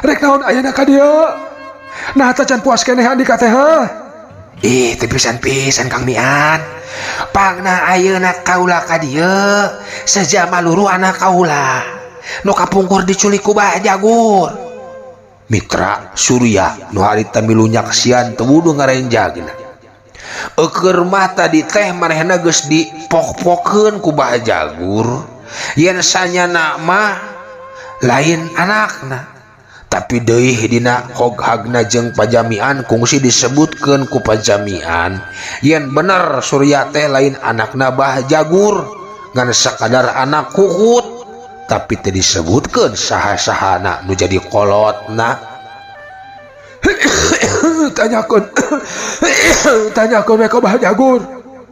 Rek naon ayeuna ka dieu? Nah, tacan puas keneh Andika teh, ha? Ih, teu pisan-pisan Kang Mian. Pangna ayeuna kaula ka dieu, seja maluru anak kaula. Nu kapungkur diculik ku Bah Jagur. Mitra Surya nu harita milu nyaksian teu wuduh ngarenjagna. Eueur mah tadi teh manehna geus dipok-pokeun ku Bah Jagur. Yen sanyana mah lain anakna. Tapi deui dina hoghagna jeung pajamian kungsi disebutkeun ku pajamian yen bener Surya teh lain anakna Bah Jagur ngan sakadar anak kukut, tapi teu disebutkeun saha-sahana nu jadi kolotna. Tanyakeun tanyakeun we ka Bah Jagur.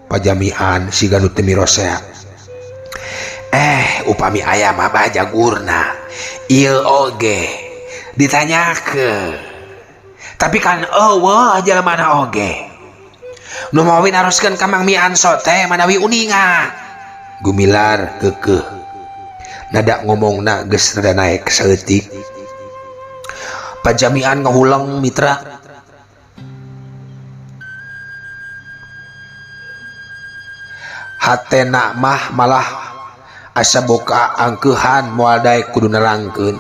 Pajamian siga nu teu mirosea. Upami aya mah Bah Jagurna ieu oge ditanyakeun, tapi kan eueuh jelema oge nu mawi naroskeun ka Mang Mian sote manawi uninga. Gumilar keukeuh nada ngomongna geus rada naek saeutik. Pajamian ngahuleng mitra. Hatena mah malah asa boka angkeuhan moal daek kudu nerangkeun.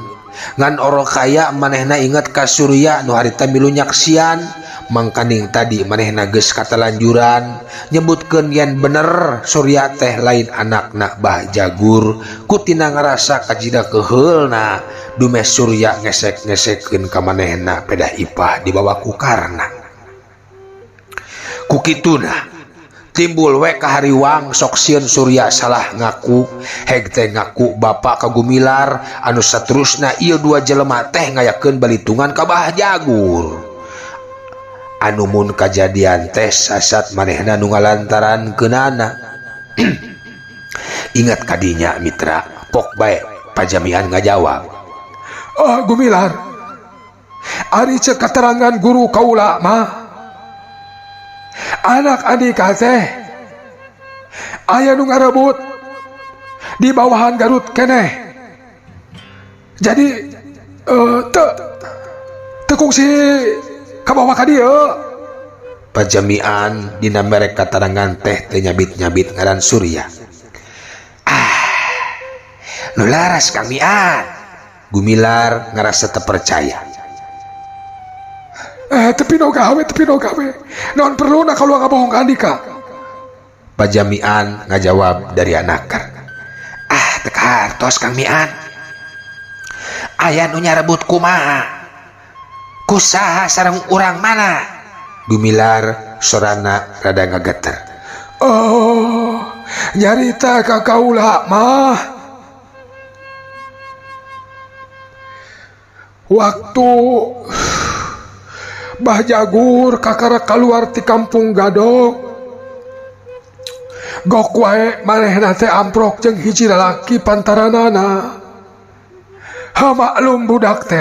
Ngan orok kaya manehna inget ka Surya nu harita milu nyaksian, mangkaning tadi manehna geus katalanjuran nyebutkeun yen bener Surya teh lain anakna Bah Jagur. Kutina ngarasa kajida keheulna dumeh Surya ngesek-ngesekeun ka manehna pedah ipah dibawa ku karna. Ku kituna timbul we kahariwang sok sieun Surya salah ngaku, heg teh ngaku bapak ka Gumilar anu saterusna ieu dua jelema teh ngayakeun balitungan ka Bah Jagur. Anu mun kajadian teh sasat manehna nu ngalantaran keunana. Ingat kadinya mitra, pok bae pajamian ngajawab. Oh Gumilar, ari ceuk katerangan guru kaula mah anak Andika teh aya nu ngarebut di bawahan Garut keneh. Jadi teu kungsi kabawa ka dieu. Pajamian dina merek katarangan teh teu nyabit-nyabit ngaran Surya. Nu laras Kang Mian. Gumilar ngarasa teu percaya. Tepi no gawe, tepi no gawe. Non perlu nak kalau ngabohong ka Andika. Pajamian ngajawab dari anakar. Teu kahartos Kang Mian. Aya nu nyarebut kumaha? Kusaha sareng urang mana? Gumilar sorana rada ngageter. Oh, nyarita ka kaula mah. Waktu Bah Jagur kakara keluar ti kampung Gadog, gok wae manehna teh amprok jeung hiji lalaki pantaranana. Ha maklum budak teh,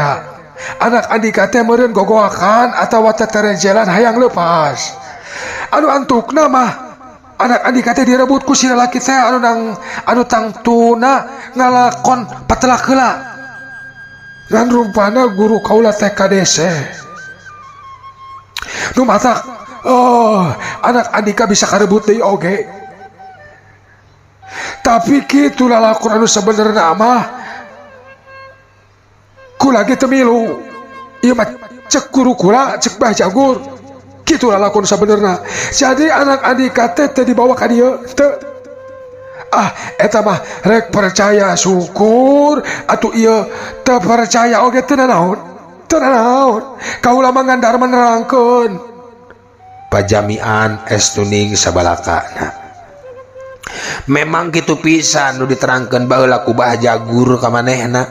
anak Andika teh meureun gogoakan atawa teterejelan hayang lepas. Anu antukna mah anak Andika teh direbut ku si lalaki teh anu nang anu tangtuna ngalakon patelak heula. Ngan rupana guru kaula teh kadese. Nu matak oh anak Andika bisa karebut deui oge. Tapi kitu lalakon anu sabenerna mah kula ge teu milu. Ieu mah cek guru kula, cek Bah Jagur. Kitu lalakon sabenerna. Jadi anak Andika teh teu dibawa ka dieu teu. Ah eta mah rek percaya syukur atuh ieu teu percaya oge teu nanaon. Teu nanaon. Kaula mah ngan darma nerangkeun. Pajamian estuning sabalakana. Memang kitu pisan nu diterangkeun baheula ku Bah Jagur ka manehna.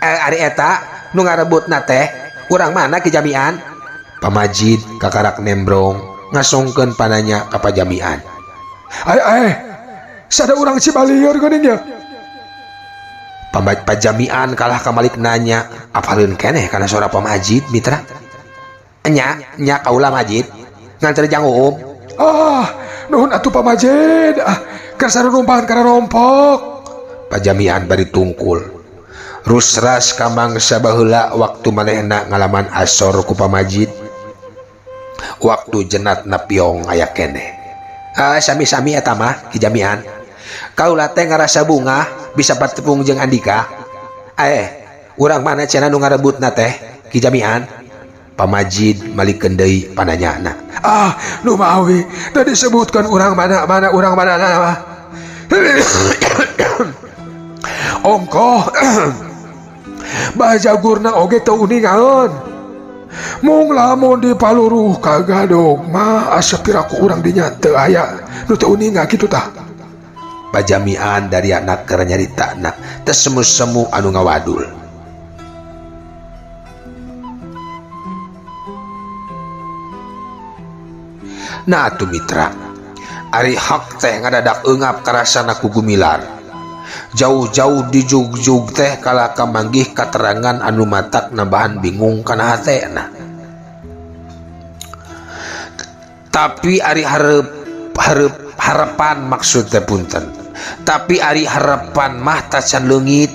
Ari eta nu ngarebutna teh urang mana Ki Jamian? Pamajid kakarak nembrong ngasongkeun pananya ka Pajamian. Ai sada urang Cibalieur geuning ya. Pajamian kalah kamalik nanya, apaleun keneh kana sora Pamajid mitra? Nya, nya kaula Majid. Nganter jang Uum. Ah, nuhun atuh Pamajid. Ah, keur rumpahan kana rompok. Pajamian bari tungkul. Rusras ka mangsa baheula waktu manehna ngalaman asor ku Pamajid. Waktu jenatna piong aya keneh. Ah, sami-sami eta mah Ki Jamian. Kaula teh ngarasa bungah bisa patepung jeung Andika. Urang mana cenah nu ngarebutna teh Ki Jamian? Pamajid malikeun deui pananyana. Ah, nu mawi da disebutkan urang mana mana urang mana mah. Ongkoh Bah Jagurna oge teu uningaeun. Mung lamun dipaluruh ka gadog mah asa piraku urang dinya teu aya nu teu uninga kitu tah. Pajamian dari anak keur nyaritana teu semu-semu anu ngawadul. Nah atuh mitra, ari hak teh ngadadak eungap karasana ku Gumilar. Jauh-jauh dijugjug teh kalah kamanggih katerangan anu matak nambahan bingung kana hatena. Tapi ari hareup harapan maksud teh punten. Tapi ari harapan mah tacan leungit.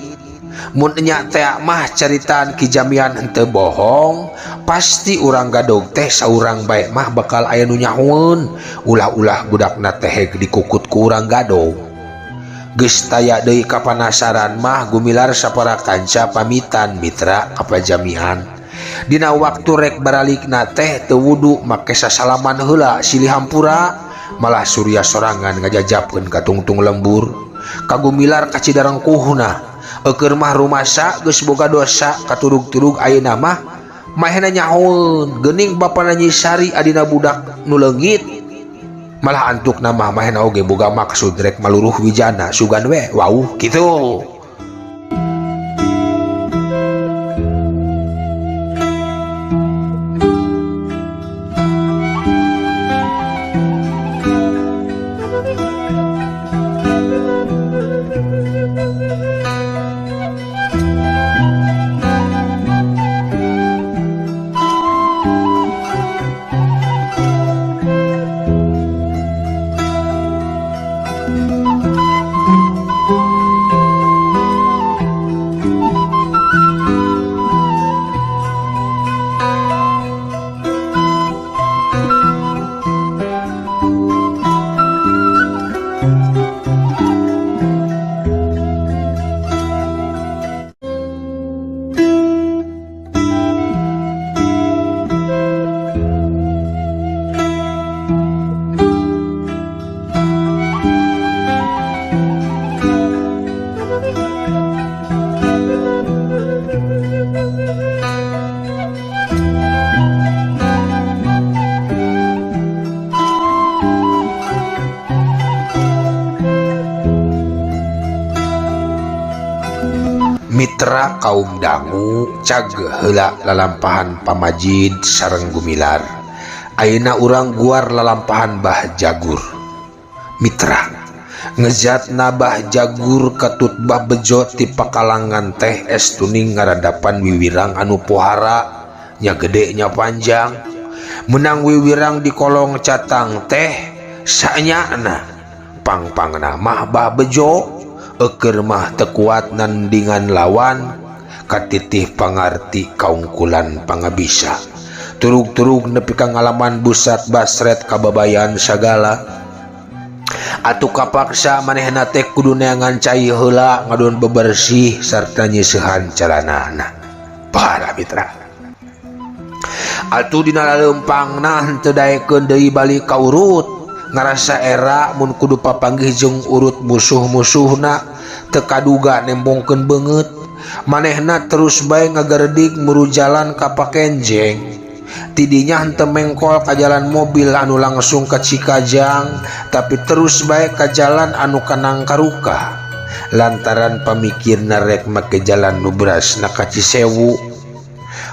Mun nya teh mah caritaan Ki Jamian henteu bohong, pasti urang gadog teh saurang bae mah bakal aya nu nyahoeun. Ulah-ulah budakna teh heg dikukut ku urang gadog. Geus taya deui kapanasaran mah Gumilar sapara kanca pamitan mitra ka Pajamian. Dina waktu rek baralikna teh teu wudu make sasalaman heula silih hampura, malah Surya sorangan ngajajapkeun ka tungtung lembur. Ka Gumilar kacidarengkuhna. Eukeun mah rumasa geus boga dosa katurug-turug ayeuna mah mahena nyahoeun geuning bapana Nyisari adina budak nu leungit. Malah antukna mah mahena oge boga maksud rek maluruh wijana sugan we wauh kitu. Mitra kaum dangu cag heula lalampahan Pamajid sareng Gumilar. Ayeuna urang guar lalampahan Bah Jagur. Mitra ngejatna Bah Jagur katut Bah Bejo ti pakalangan teh estuning ngaradapan wiwirang anu pohara nya gede nya panjang. Menang wiwirang di kolong catang teh sanyana pangpangna mah Bah Bejo. Eukeur mah teu kuat nandingan lawan Katitih pangarti kaungkulan pangabisa. Turug-turug nepi ka ngalaman busat basret kababayan sagala. Atuh kapaksa manehna teh kudu neangan cai heula ngadon bebersih sarta nyiseuhan calanana. Para mitra. Atuh dina laleumpangna henteu daekeun deui balik ka urut. Ngarasa era mun kudu papanggih jeung urut musuh-musuhna teu kaduga nembongkeun beungeut. Manehna terus bae ngagerdik muru jalan ka Pakenjeng. Tidinya henteu mengkol ka jalan mobil anu langsung ka Cikajang, tapi terus bae ka jalan anu ka Nangkaruka. Lantaran pamikirna rek make jalan nu berasna ka Cisewu.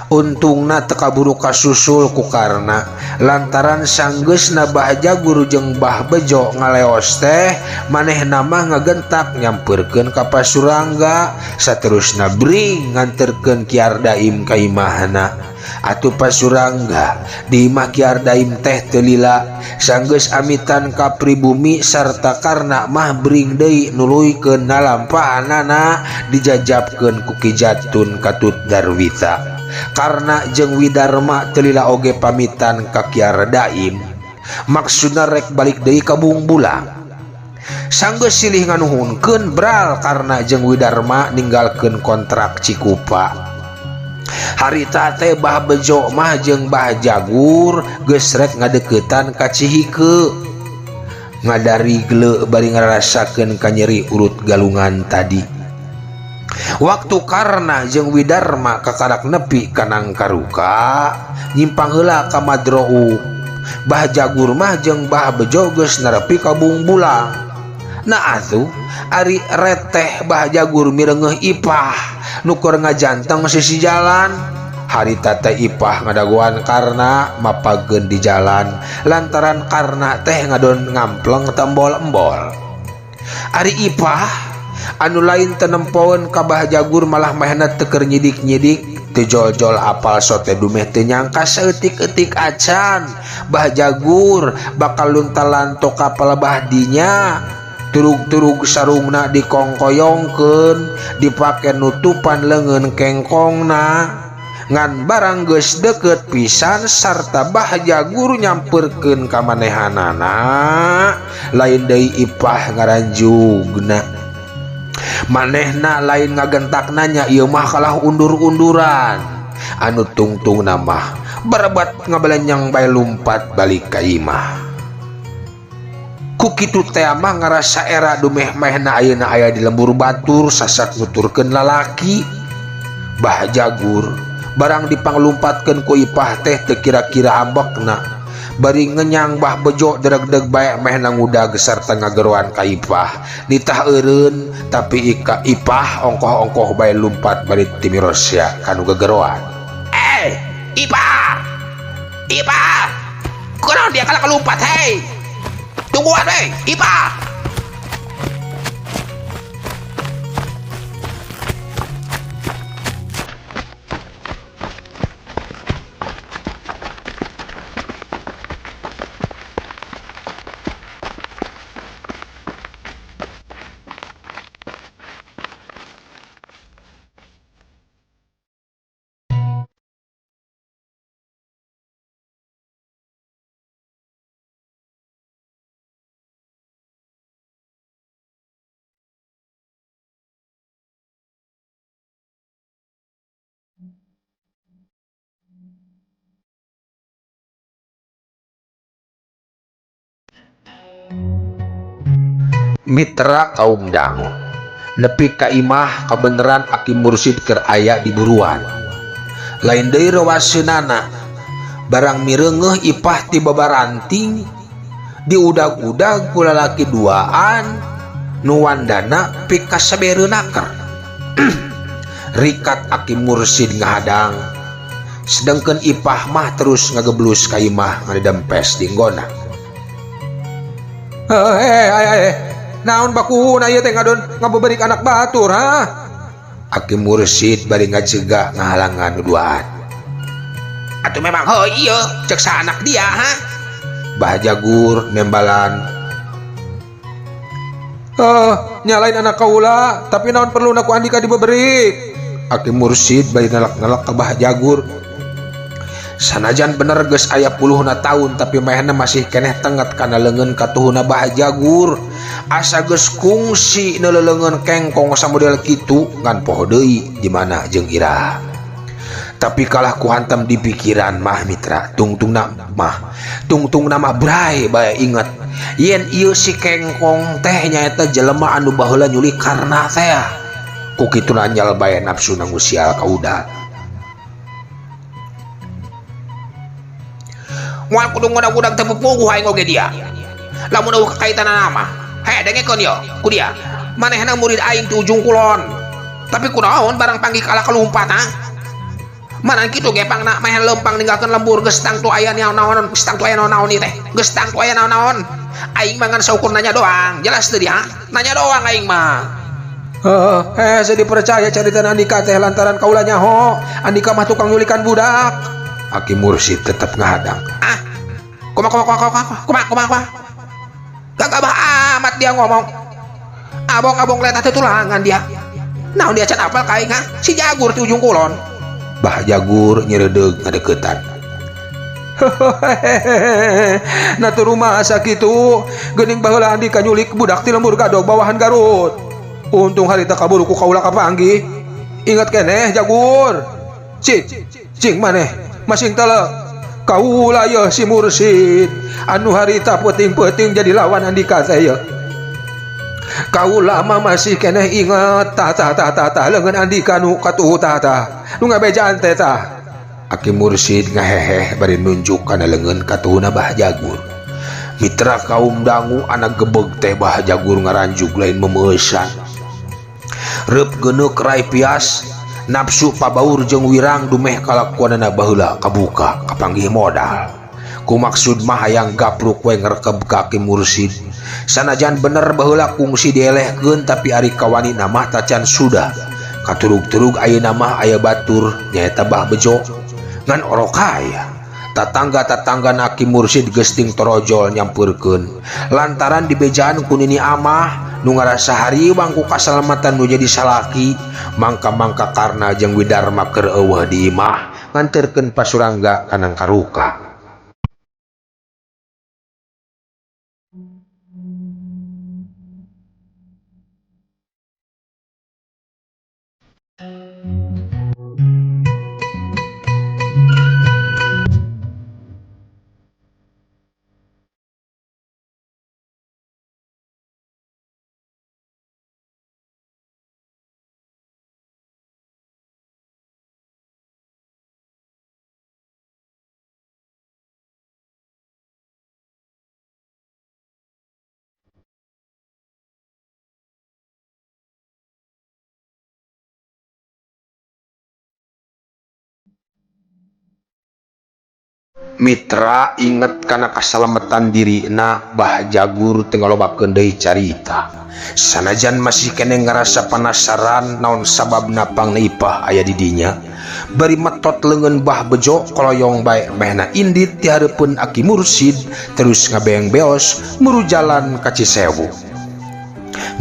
Untungna teu kaburu kasusul ku Karna, lantaran sanggeusna Bah Jagur jeung Bah Bejo ngaleos teh manehna mah ngagentak nyampeurkeun ka Pasurangga, saterusna bring nganterkeun Ki Ardaim ka imahna. Atuh Pasurangga di imah Ki Ardaim teh teu lila, sanggeus amitan ka pribumi sarta Karna mah bring deui nuluykeun nalampahanana dijajabkeun ku Ki Jatun Katut Darwita. Karna jeung Widarma teu lila oge pamitan ka Ki Ardaim, maksudna rek balik deui ka Bungbulang. Sanggeus silih nganuhunkeun bral Karna jeung Widarma ninggalkeun kontrak Cikupa. Harita teh Bah Bejo mah jeung Bah Jagur geus rek ngadeukeutan ka Cihike. Ngadarigle bari ngarasakeun kanyeri urut galungan tadi. Waktu Karna jeung Widarma kakarak nepi ka Nangkaruka, nyimpang heula ka Madrou. Bah Jagur mah jeung Bah Bejo geus nerepi ka Bungbulang. Nah atuh ari reteh Bah Jagur mireungeuh Ipah nu keur ngajanteng sisi jalan. Harita teh Ipah ngadagoan Karna mapageun di jalan lantaran Karna teh ngadon ngampleng tembol-embol. Ari Ipah anu lain tenempoeun ka Bah Jagur malah mahna teu keur nyidik-nyidik, teu jol-jol apal sote dumeh teu nyangka saeutik-eutik acan Bah Jagur bakal luntalanto ka palebah dinya. Turug-turug sarungna dikongkoyongkeun, dipake nutupan leungeun kengkongna. Ngan barang geus deukeut pisan sarta Bah Jagur nyamperkeun ka manehanana, lain deui Ipah ngaranjugna. Manehna lain ngagentakna nya ieu mah kalah undur-unduran. Anu tungtungna mah barebat ngabelenyang bae lumpat balik ka imah. Ku kitu teh mah ngarasa era dumeh mahna ayeuna aya di lembur batur sasat nuturkeun lalaki. Bah Jagur barang dipanglumpatkeun ku Ipah teh teu kira-kira ambekna. Bari ngenyang Bah Bejo dregdeg bae mehna ngudag sarta ngageroan ka Ipah. Nitah eureun tapi ika Ipah ongkoh-ongkoh bae lumpat bari timirosya kanu gegeroan. Ipah! Ipah! Kunaon dia kalah kalumpat hei? Tungguan hei, Ipah! Mitra kaum dangu nepi ka imah kabeneran Aki Mursid keur aya di buruan. Lain deui rewaseunana barang mireungeuh Ipah ti babaranting diudag-udag ku lalaki duaan nu wandana pikasabereunaker. Rikat Aki Mursid ngahadang, sedengkeun Ipah mah terus ngageblus ka imah ngadempes dinggona. Naon bakuna ieu teh ngadon ngabeberik anak batur ha? Aki Mursid bari ngajega ngahalangan nu duaan. Atuh memang heuh ieu ceuk sa anak dia ha? Bah Jagur nembalan. Nyalain anak kaula, tapi naon perlu ku Andika dibeberik? Aki Mursid bari nalak-nalak ka Bah Jagur. Sanajan bener geus aya puluhna taun tapi manehna masih keneh tenget kana leungeun katuhuna Bah Jagur. Asa geus kungsi neuleuleungeun kengkong samodel kitu ngan poho deui di mana jeung iraha. Tapi kalah ku hantam di pikiran mah mitra tungtungna mah tungtungna mah bray bae inget yen ieu si kengkong teh nyaeta jelema anu baheula nyulik Karna teh. Ku kituna nyal bae nafsu ngusial ka udat. Moal kudu ngudag-udag teu pupuguh aing oge dia. Lamun eueuh kakaitanana mah, he dengekeun yo ku dia. Manehna murid aing ti Ujung Kulon. Tapi kunaon barang panggih kalah kalumpat ha? Mana kitu ge pangna meh lempang ninggalkeun lembur geus tangtu aya naon-naon, geus tangtu aya naon-naon ieu teh. Geus tangtu aya naon-naon. Aing mah ngan saukur nanya doang, jelas teu dia? Nanya doang aing mah. Heeh, saya dipercaya carita Andika teh lantaran kaula nyaho. Andika mah tukang nyulikan budak. Aki Mursid tetep ngahadang. Ah, kumaha kumaha kumaha kumaha kumaha kumaha. Gagabah amat dia ngomong. Abong-abong letah teh tulangan dia. Naon dia can apal ka aing ha? Si Jagur ti Ujung Kulon. Bah Jagur nyeredeug ngadeukeutan. Nah tuh rumah asa kitu geuning baheula Andika nyulik budak ti lembur gadog bawahan Garut. Untung harita kaburu ku kaula kapanggih. Ingat keneh Jagur. Cik, cing maneh masing tele. Kaula yeuh si Mursid anu harita peuting-peuting jadi lawan Andika teh yeuh. Kaula mah masih keneh inget tah tah tah tah tah leungeun Andika nu katuhu tah tah. Nu ngabejaan teh tah. Aki Mursid ngaheheh bari nunjuk kana leungeun katuhuna Bah Jagur. Mitra kaum dangu anak gebeg teh Bah Jagur ngaranjug lain memeusan. Reup geuneuk rai pias nafsu pabaur jeung wirang dumeh kalakuanana baheula kabuka kapanggih modal. Ku maksud mah hayang gapruk we ngerekeb ka Aki Mursid. Sanajan bener baheula kungsi dielehkeun tapi ari kawani mah tacan sudah. Katurug-turug ayeuna mah aya batur nyaeta Bah Bejo. Ngan orokaya tatangga-tatangga Aki Mursid geus ting torojol nyampeurkeun lantaran dibejaan ku nini amah nu ngarasa hariwang ku kasalamatan nu jadi salaki mangka-mangka Karna jeung Widarma keur eueuh di imah nganterkeun pasurangga kanang karuka. Mitra inget kana kasalamatan dirina Bah Jagur teu ngalobakeun deui carita. Sanajan masih keneh ngarasa penasaran naon sababna pangna ipah aya di dinya. Bari metot leungeun Bah Bejo koloyong bae mehna indit ti hareupeun Aki Mursid terus ngabeeng beos muru jalan ka Cisewu.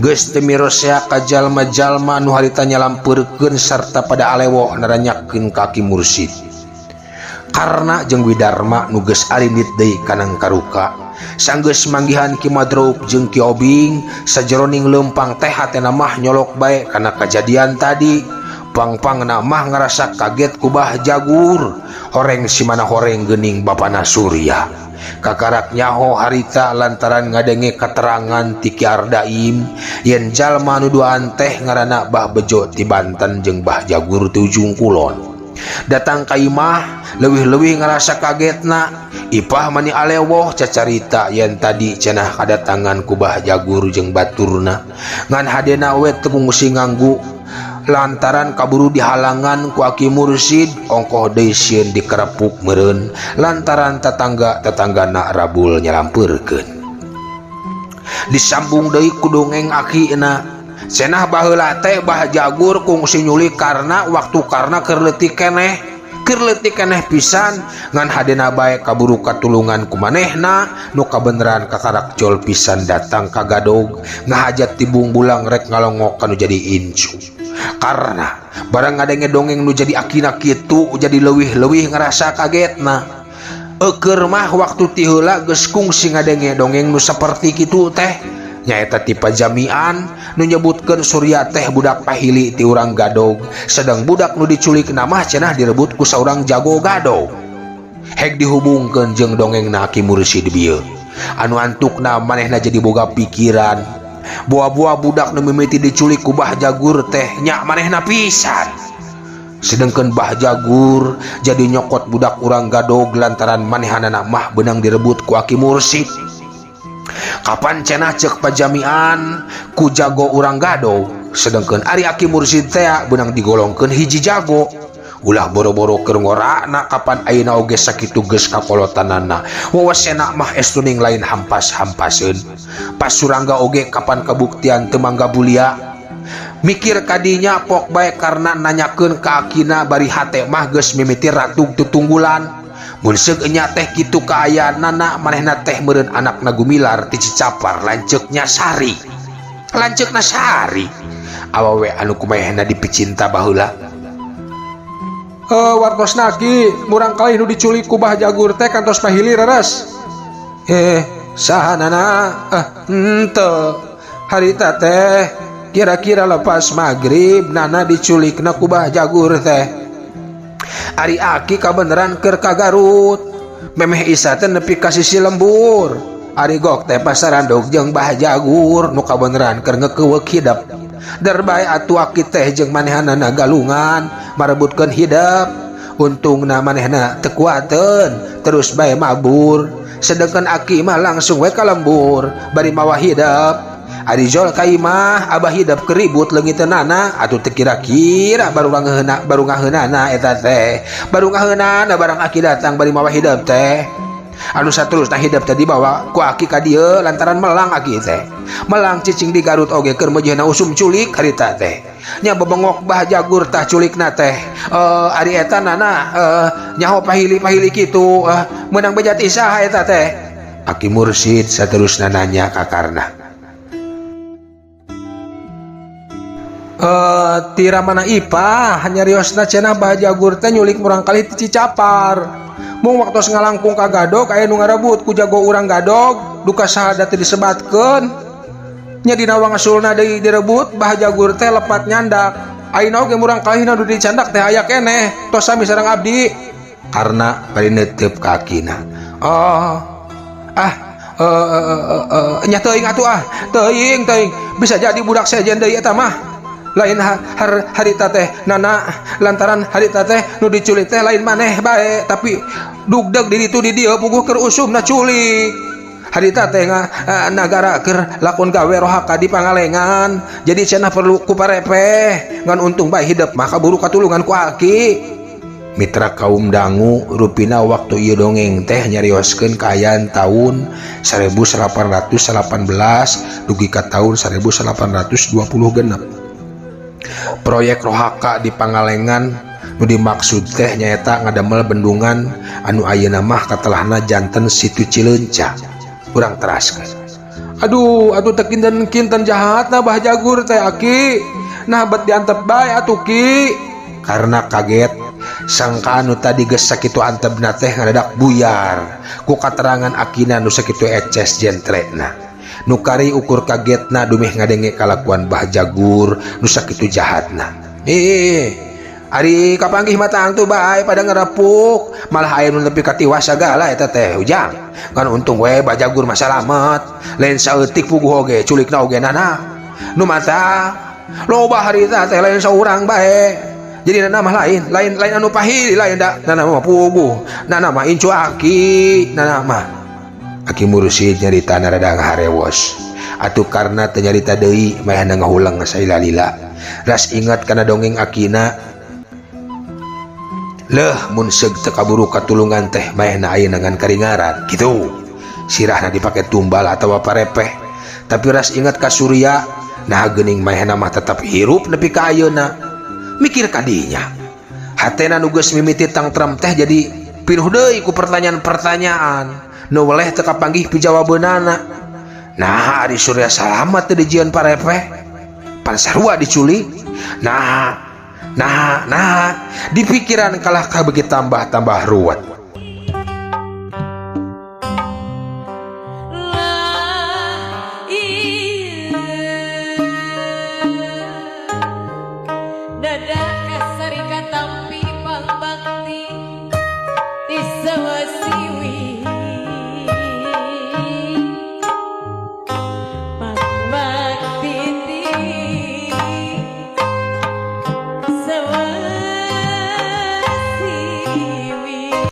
Geus teu mirosea ka jalma-jalma nu harita nyalampeurkeun sarta pada alewoh naranyakeun ka Aki Mursid. Karna jeung Widarma nu geus arindit deui kanang karuka. Sanggeus manggihan Ki Madrop jeung Ki Obing sajeroning leumpang teh hatena mah nyolok bae kana kajadian tadi. Pangpangna mah ngarasa kaget ku Bah Jagur. Horeng simana horeng geuning bapana Surya. Kakarak nyaho harita lantaran ngadenge katerangan ti Ki Ardaim yen jalma nu duaan teh ngaranna Bah Bejo ti Banten jeung Bah Jagur ti Ujung Kulon. Datang ka imah leuwih-leuwih ngarasa kagetna. Ipah mani alewoh cacarita yen tadi cenah kadatangan ku Bah Jagur jeung baturna. Ngan hadena we teu kungsi nganggu lantaran kaburu dihalangan ku Aki Mursid ongkoh deui sieun dikerepuk meureun lantaran tetangga-tetanggana rabul nyalampeurkeun. Disambung deui ku dongeng akina. Cenah baheula teh Bah Jagur kungsi nyulik karna waktu karna keur leutik keneh. Keur leutik keneh pisan ngan hadena bae kaburu katulungan ku manehna nu kabeneran kakarak jol pisan datang ka Gadog ngahajat tibung bulang rek ngalongok kanu jadi incu. Karena barang ngadenge dongeng nu jadi akina kitu jadi leuwih-leuwih ngerasa kagetna. Eukeur mah waktu ti heula geus kungsi ngadenge dongeng nu saperti kitu teh nyaeta ti pajamian nu nyebutkeun Surya teh budak pahili ti urang Gadog, sedang budak nu diculik mah cenah direbut ku saurang jago Gadog. Hek dihubungkeun jeung dongengna Ki Mursid bieu anu antukna manehna jadi boga pikiran buah-buah budak nu mimiti diculik ku Bah Jagur teh nya manehna pisan. Sedengkeun Bah Jagur jadi nyokot budak urang Gadog lantaran manehanana mah beunang direbut ku Aki Mursid. Kapan cenah cek pajamian ku jago urang Gadog, sedengkeun ari Aki Mursid teh beunang digolongkeun hiji jago. Ulah boro-boro keur ngorana kapan ayeuna oge sakitu geus kakolotanana. Wawasena mah estuning lain hampas-hampaseun. Pas Surangga oge kapan kabuktian teu mangga bulia. Mikir kadinya pok bae karena nanyakeun ka akina bari hate mah geus mimiti ratug tutunggulan. Mun seug enya teh kitu kaayaanana manehna teh meureun anakna Gumilar ti Cicapar lanceuknya Sari. Lanceukna Sari. Awewe anu kumaehna dipicinta baheula. Wartosna Ki, murang kali nu diculik ku Bah Jagur teh kantos pahili reres. Sahanana? Henteu. Harita teh kira-kira lepas maghrib nana diculikna ku Bah Jagur teh. Ari aki kabeneran keur ka Garut. Memeh isa teh nepi ka sisi lembur. Ari gok teh pasarandog jeung Bah Jagur nu kabeneran keur ngekeuweuk hidep. Der bae atuh aki teh jeung manehanana galungan marebutkeun hidep. Untungna manehna teu kuateun terus bae mabur. Sedengkeun aki mah langsung we ka lembur bari mawa hidep. Ari jol ka imah abah hidep keribut leungiteunana atuh teu kira-kira baru ngaheuna, baru ngaheunana eta teh. Baru ngaheunana barang aki datang bari mawa hidep teh. Anu saterusna hidep teh dibawa ku aki ka dieu lantaran melang aki teh. Melang cicing di Garut oge keur meujeuhna usum culik harita teh. Nya bebengok Bah Jagur tah culikna teh. Ari eta nana nyaho pahili-pahili kitu meunang beja ti saha eta teh. Aki Mursid saterusna nanya ka Karna. Tira mana ipah nyariosna cenah Bah Jagur teh nyulik murang kali ti Cicapar. Mung waktos ngalangkung ka Gadog aya nu ngarebut ku jago urang Gadog duka saha teh disebatkeun. Nya dina wangsulna deui direbut Bah Jagur teh lepat nyandak. Ayeuna oge murang kalihna nu dicandak teh aya keneh tos sami sareng abdi. Karena bari neuteup ka akina. Oh. Nya teuing atuh ah. Teuing teuing bisa jadi budak sejen deui eta mah. Lain harita teh nana lantaran harita teh nu diculik teh lain maneh bae tapi dugdeg di ditu di dieu puguh keur usumna culik. Harita teh nagara keur lakon gawe rohaka di Pangalengan jadi cenah perlu ku parepeh ngan untung bae hidep mah kaburu katulungan ku aki. Mitra kaum dangu rupina waktu ieu dongeng teh nyarioskeun kaayaan tahun 1818 dugi ka tahun 1820 genep. Proyek rohaka di Pangalengan nu dimaksud teh nyaeta ngadamel bendungan anu ayeuna mah katelahna janten Situ Cileunca. Urang teraskeun. Aduh, aduh teh kinten-kinten jahatna Bah Jagur teh aki. Nah bet diantep bae atuh ki. Karena kaget sangka anu tadi geus sakitu antepna teh ngadadak buyar ku katerangan akina nu sakitu eces jentrekna. Nu kari ukur kagetna dumeh ngadenge kalakuan Bah Jagur nu sakitu jahatna. Ari kapanggih mata angtu bae pada ngerepuk malah aya nu nepi ka tiwas sagala eta teh ujang. Ngan untung we Bah Jagur mah salamet. Lain saeutik puguh oge culikna oge nana. Nu mata loba harita teh lain saurang bae. Jadi nana mah lain, lain, lain anu pahili lain da. Nana mah puguh, nana mah incu aki, nana mah. Aki Mursid nyarita rada ngaharewos. Atuh karena teu nyarita deui mayana ngahuleng saila-lila. Ras ingat kana dongeng akina. Leuh mun seug teu kaburu katulungan teh mayana ayeuna ngan karingaran kitu. Sirahna dipake tumbal atawa parepeh. Tapi ras ingat ka Surya, nah geuning mayana mah tetep hirup nepi ka ayeuna. Mikir kadinya. Hatena nu geus mimiti tangtrem teh jadi pinuh deui ku pertanyaan-pertanyaan nu weleh teu kapanggih pijawabeunana. Nah, ari Surya Salamat teu dijieun parepeh, pan sarua diculik. Nah, nah, nah, di pikiran kalah ka beuki tambah-tambah ruwet.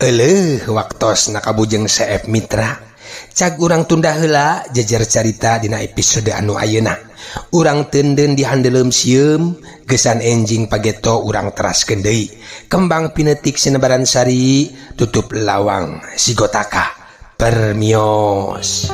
Eleuh waktosna kabujeng seep mitra. Cag urang tunda heula jejer carita dina episode anu ayeuna. Urang teundeun di handeuleum sieum, gesan enjing pageto urang teraskeun deui. Kembang pinetik sinebaran sari, tutup lawang sigotaka. Permios.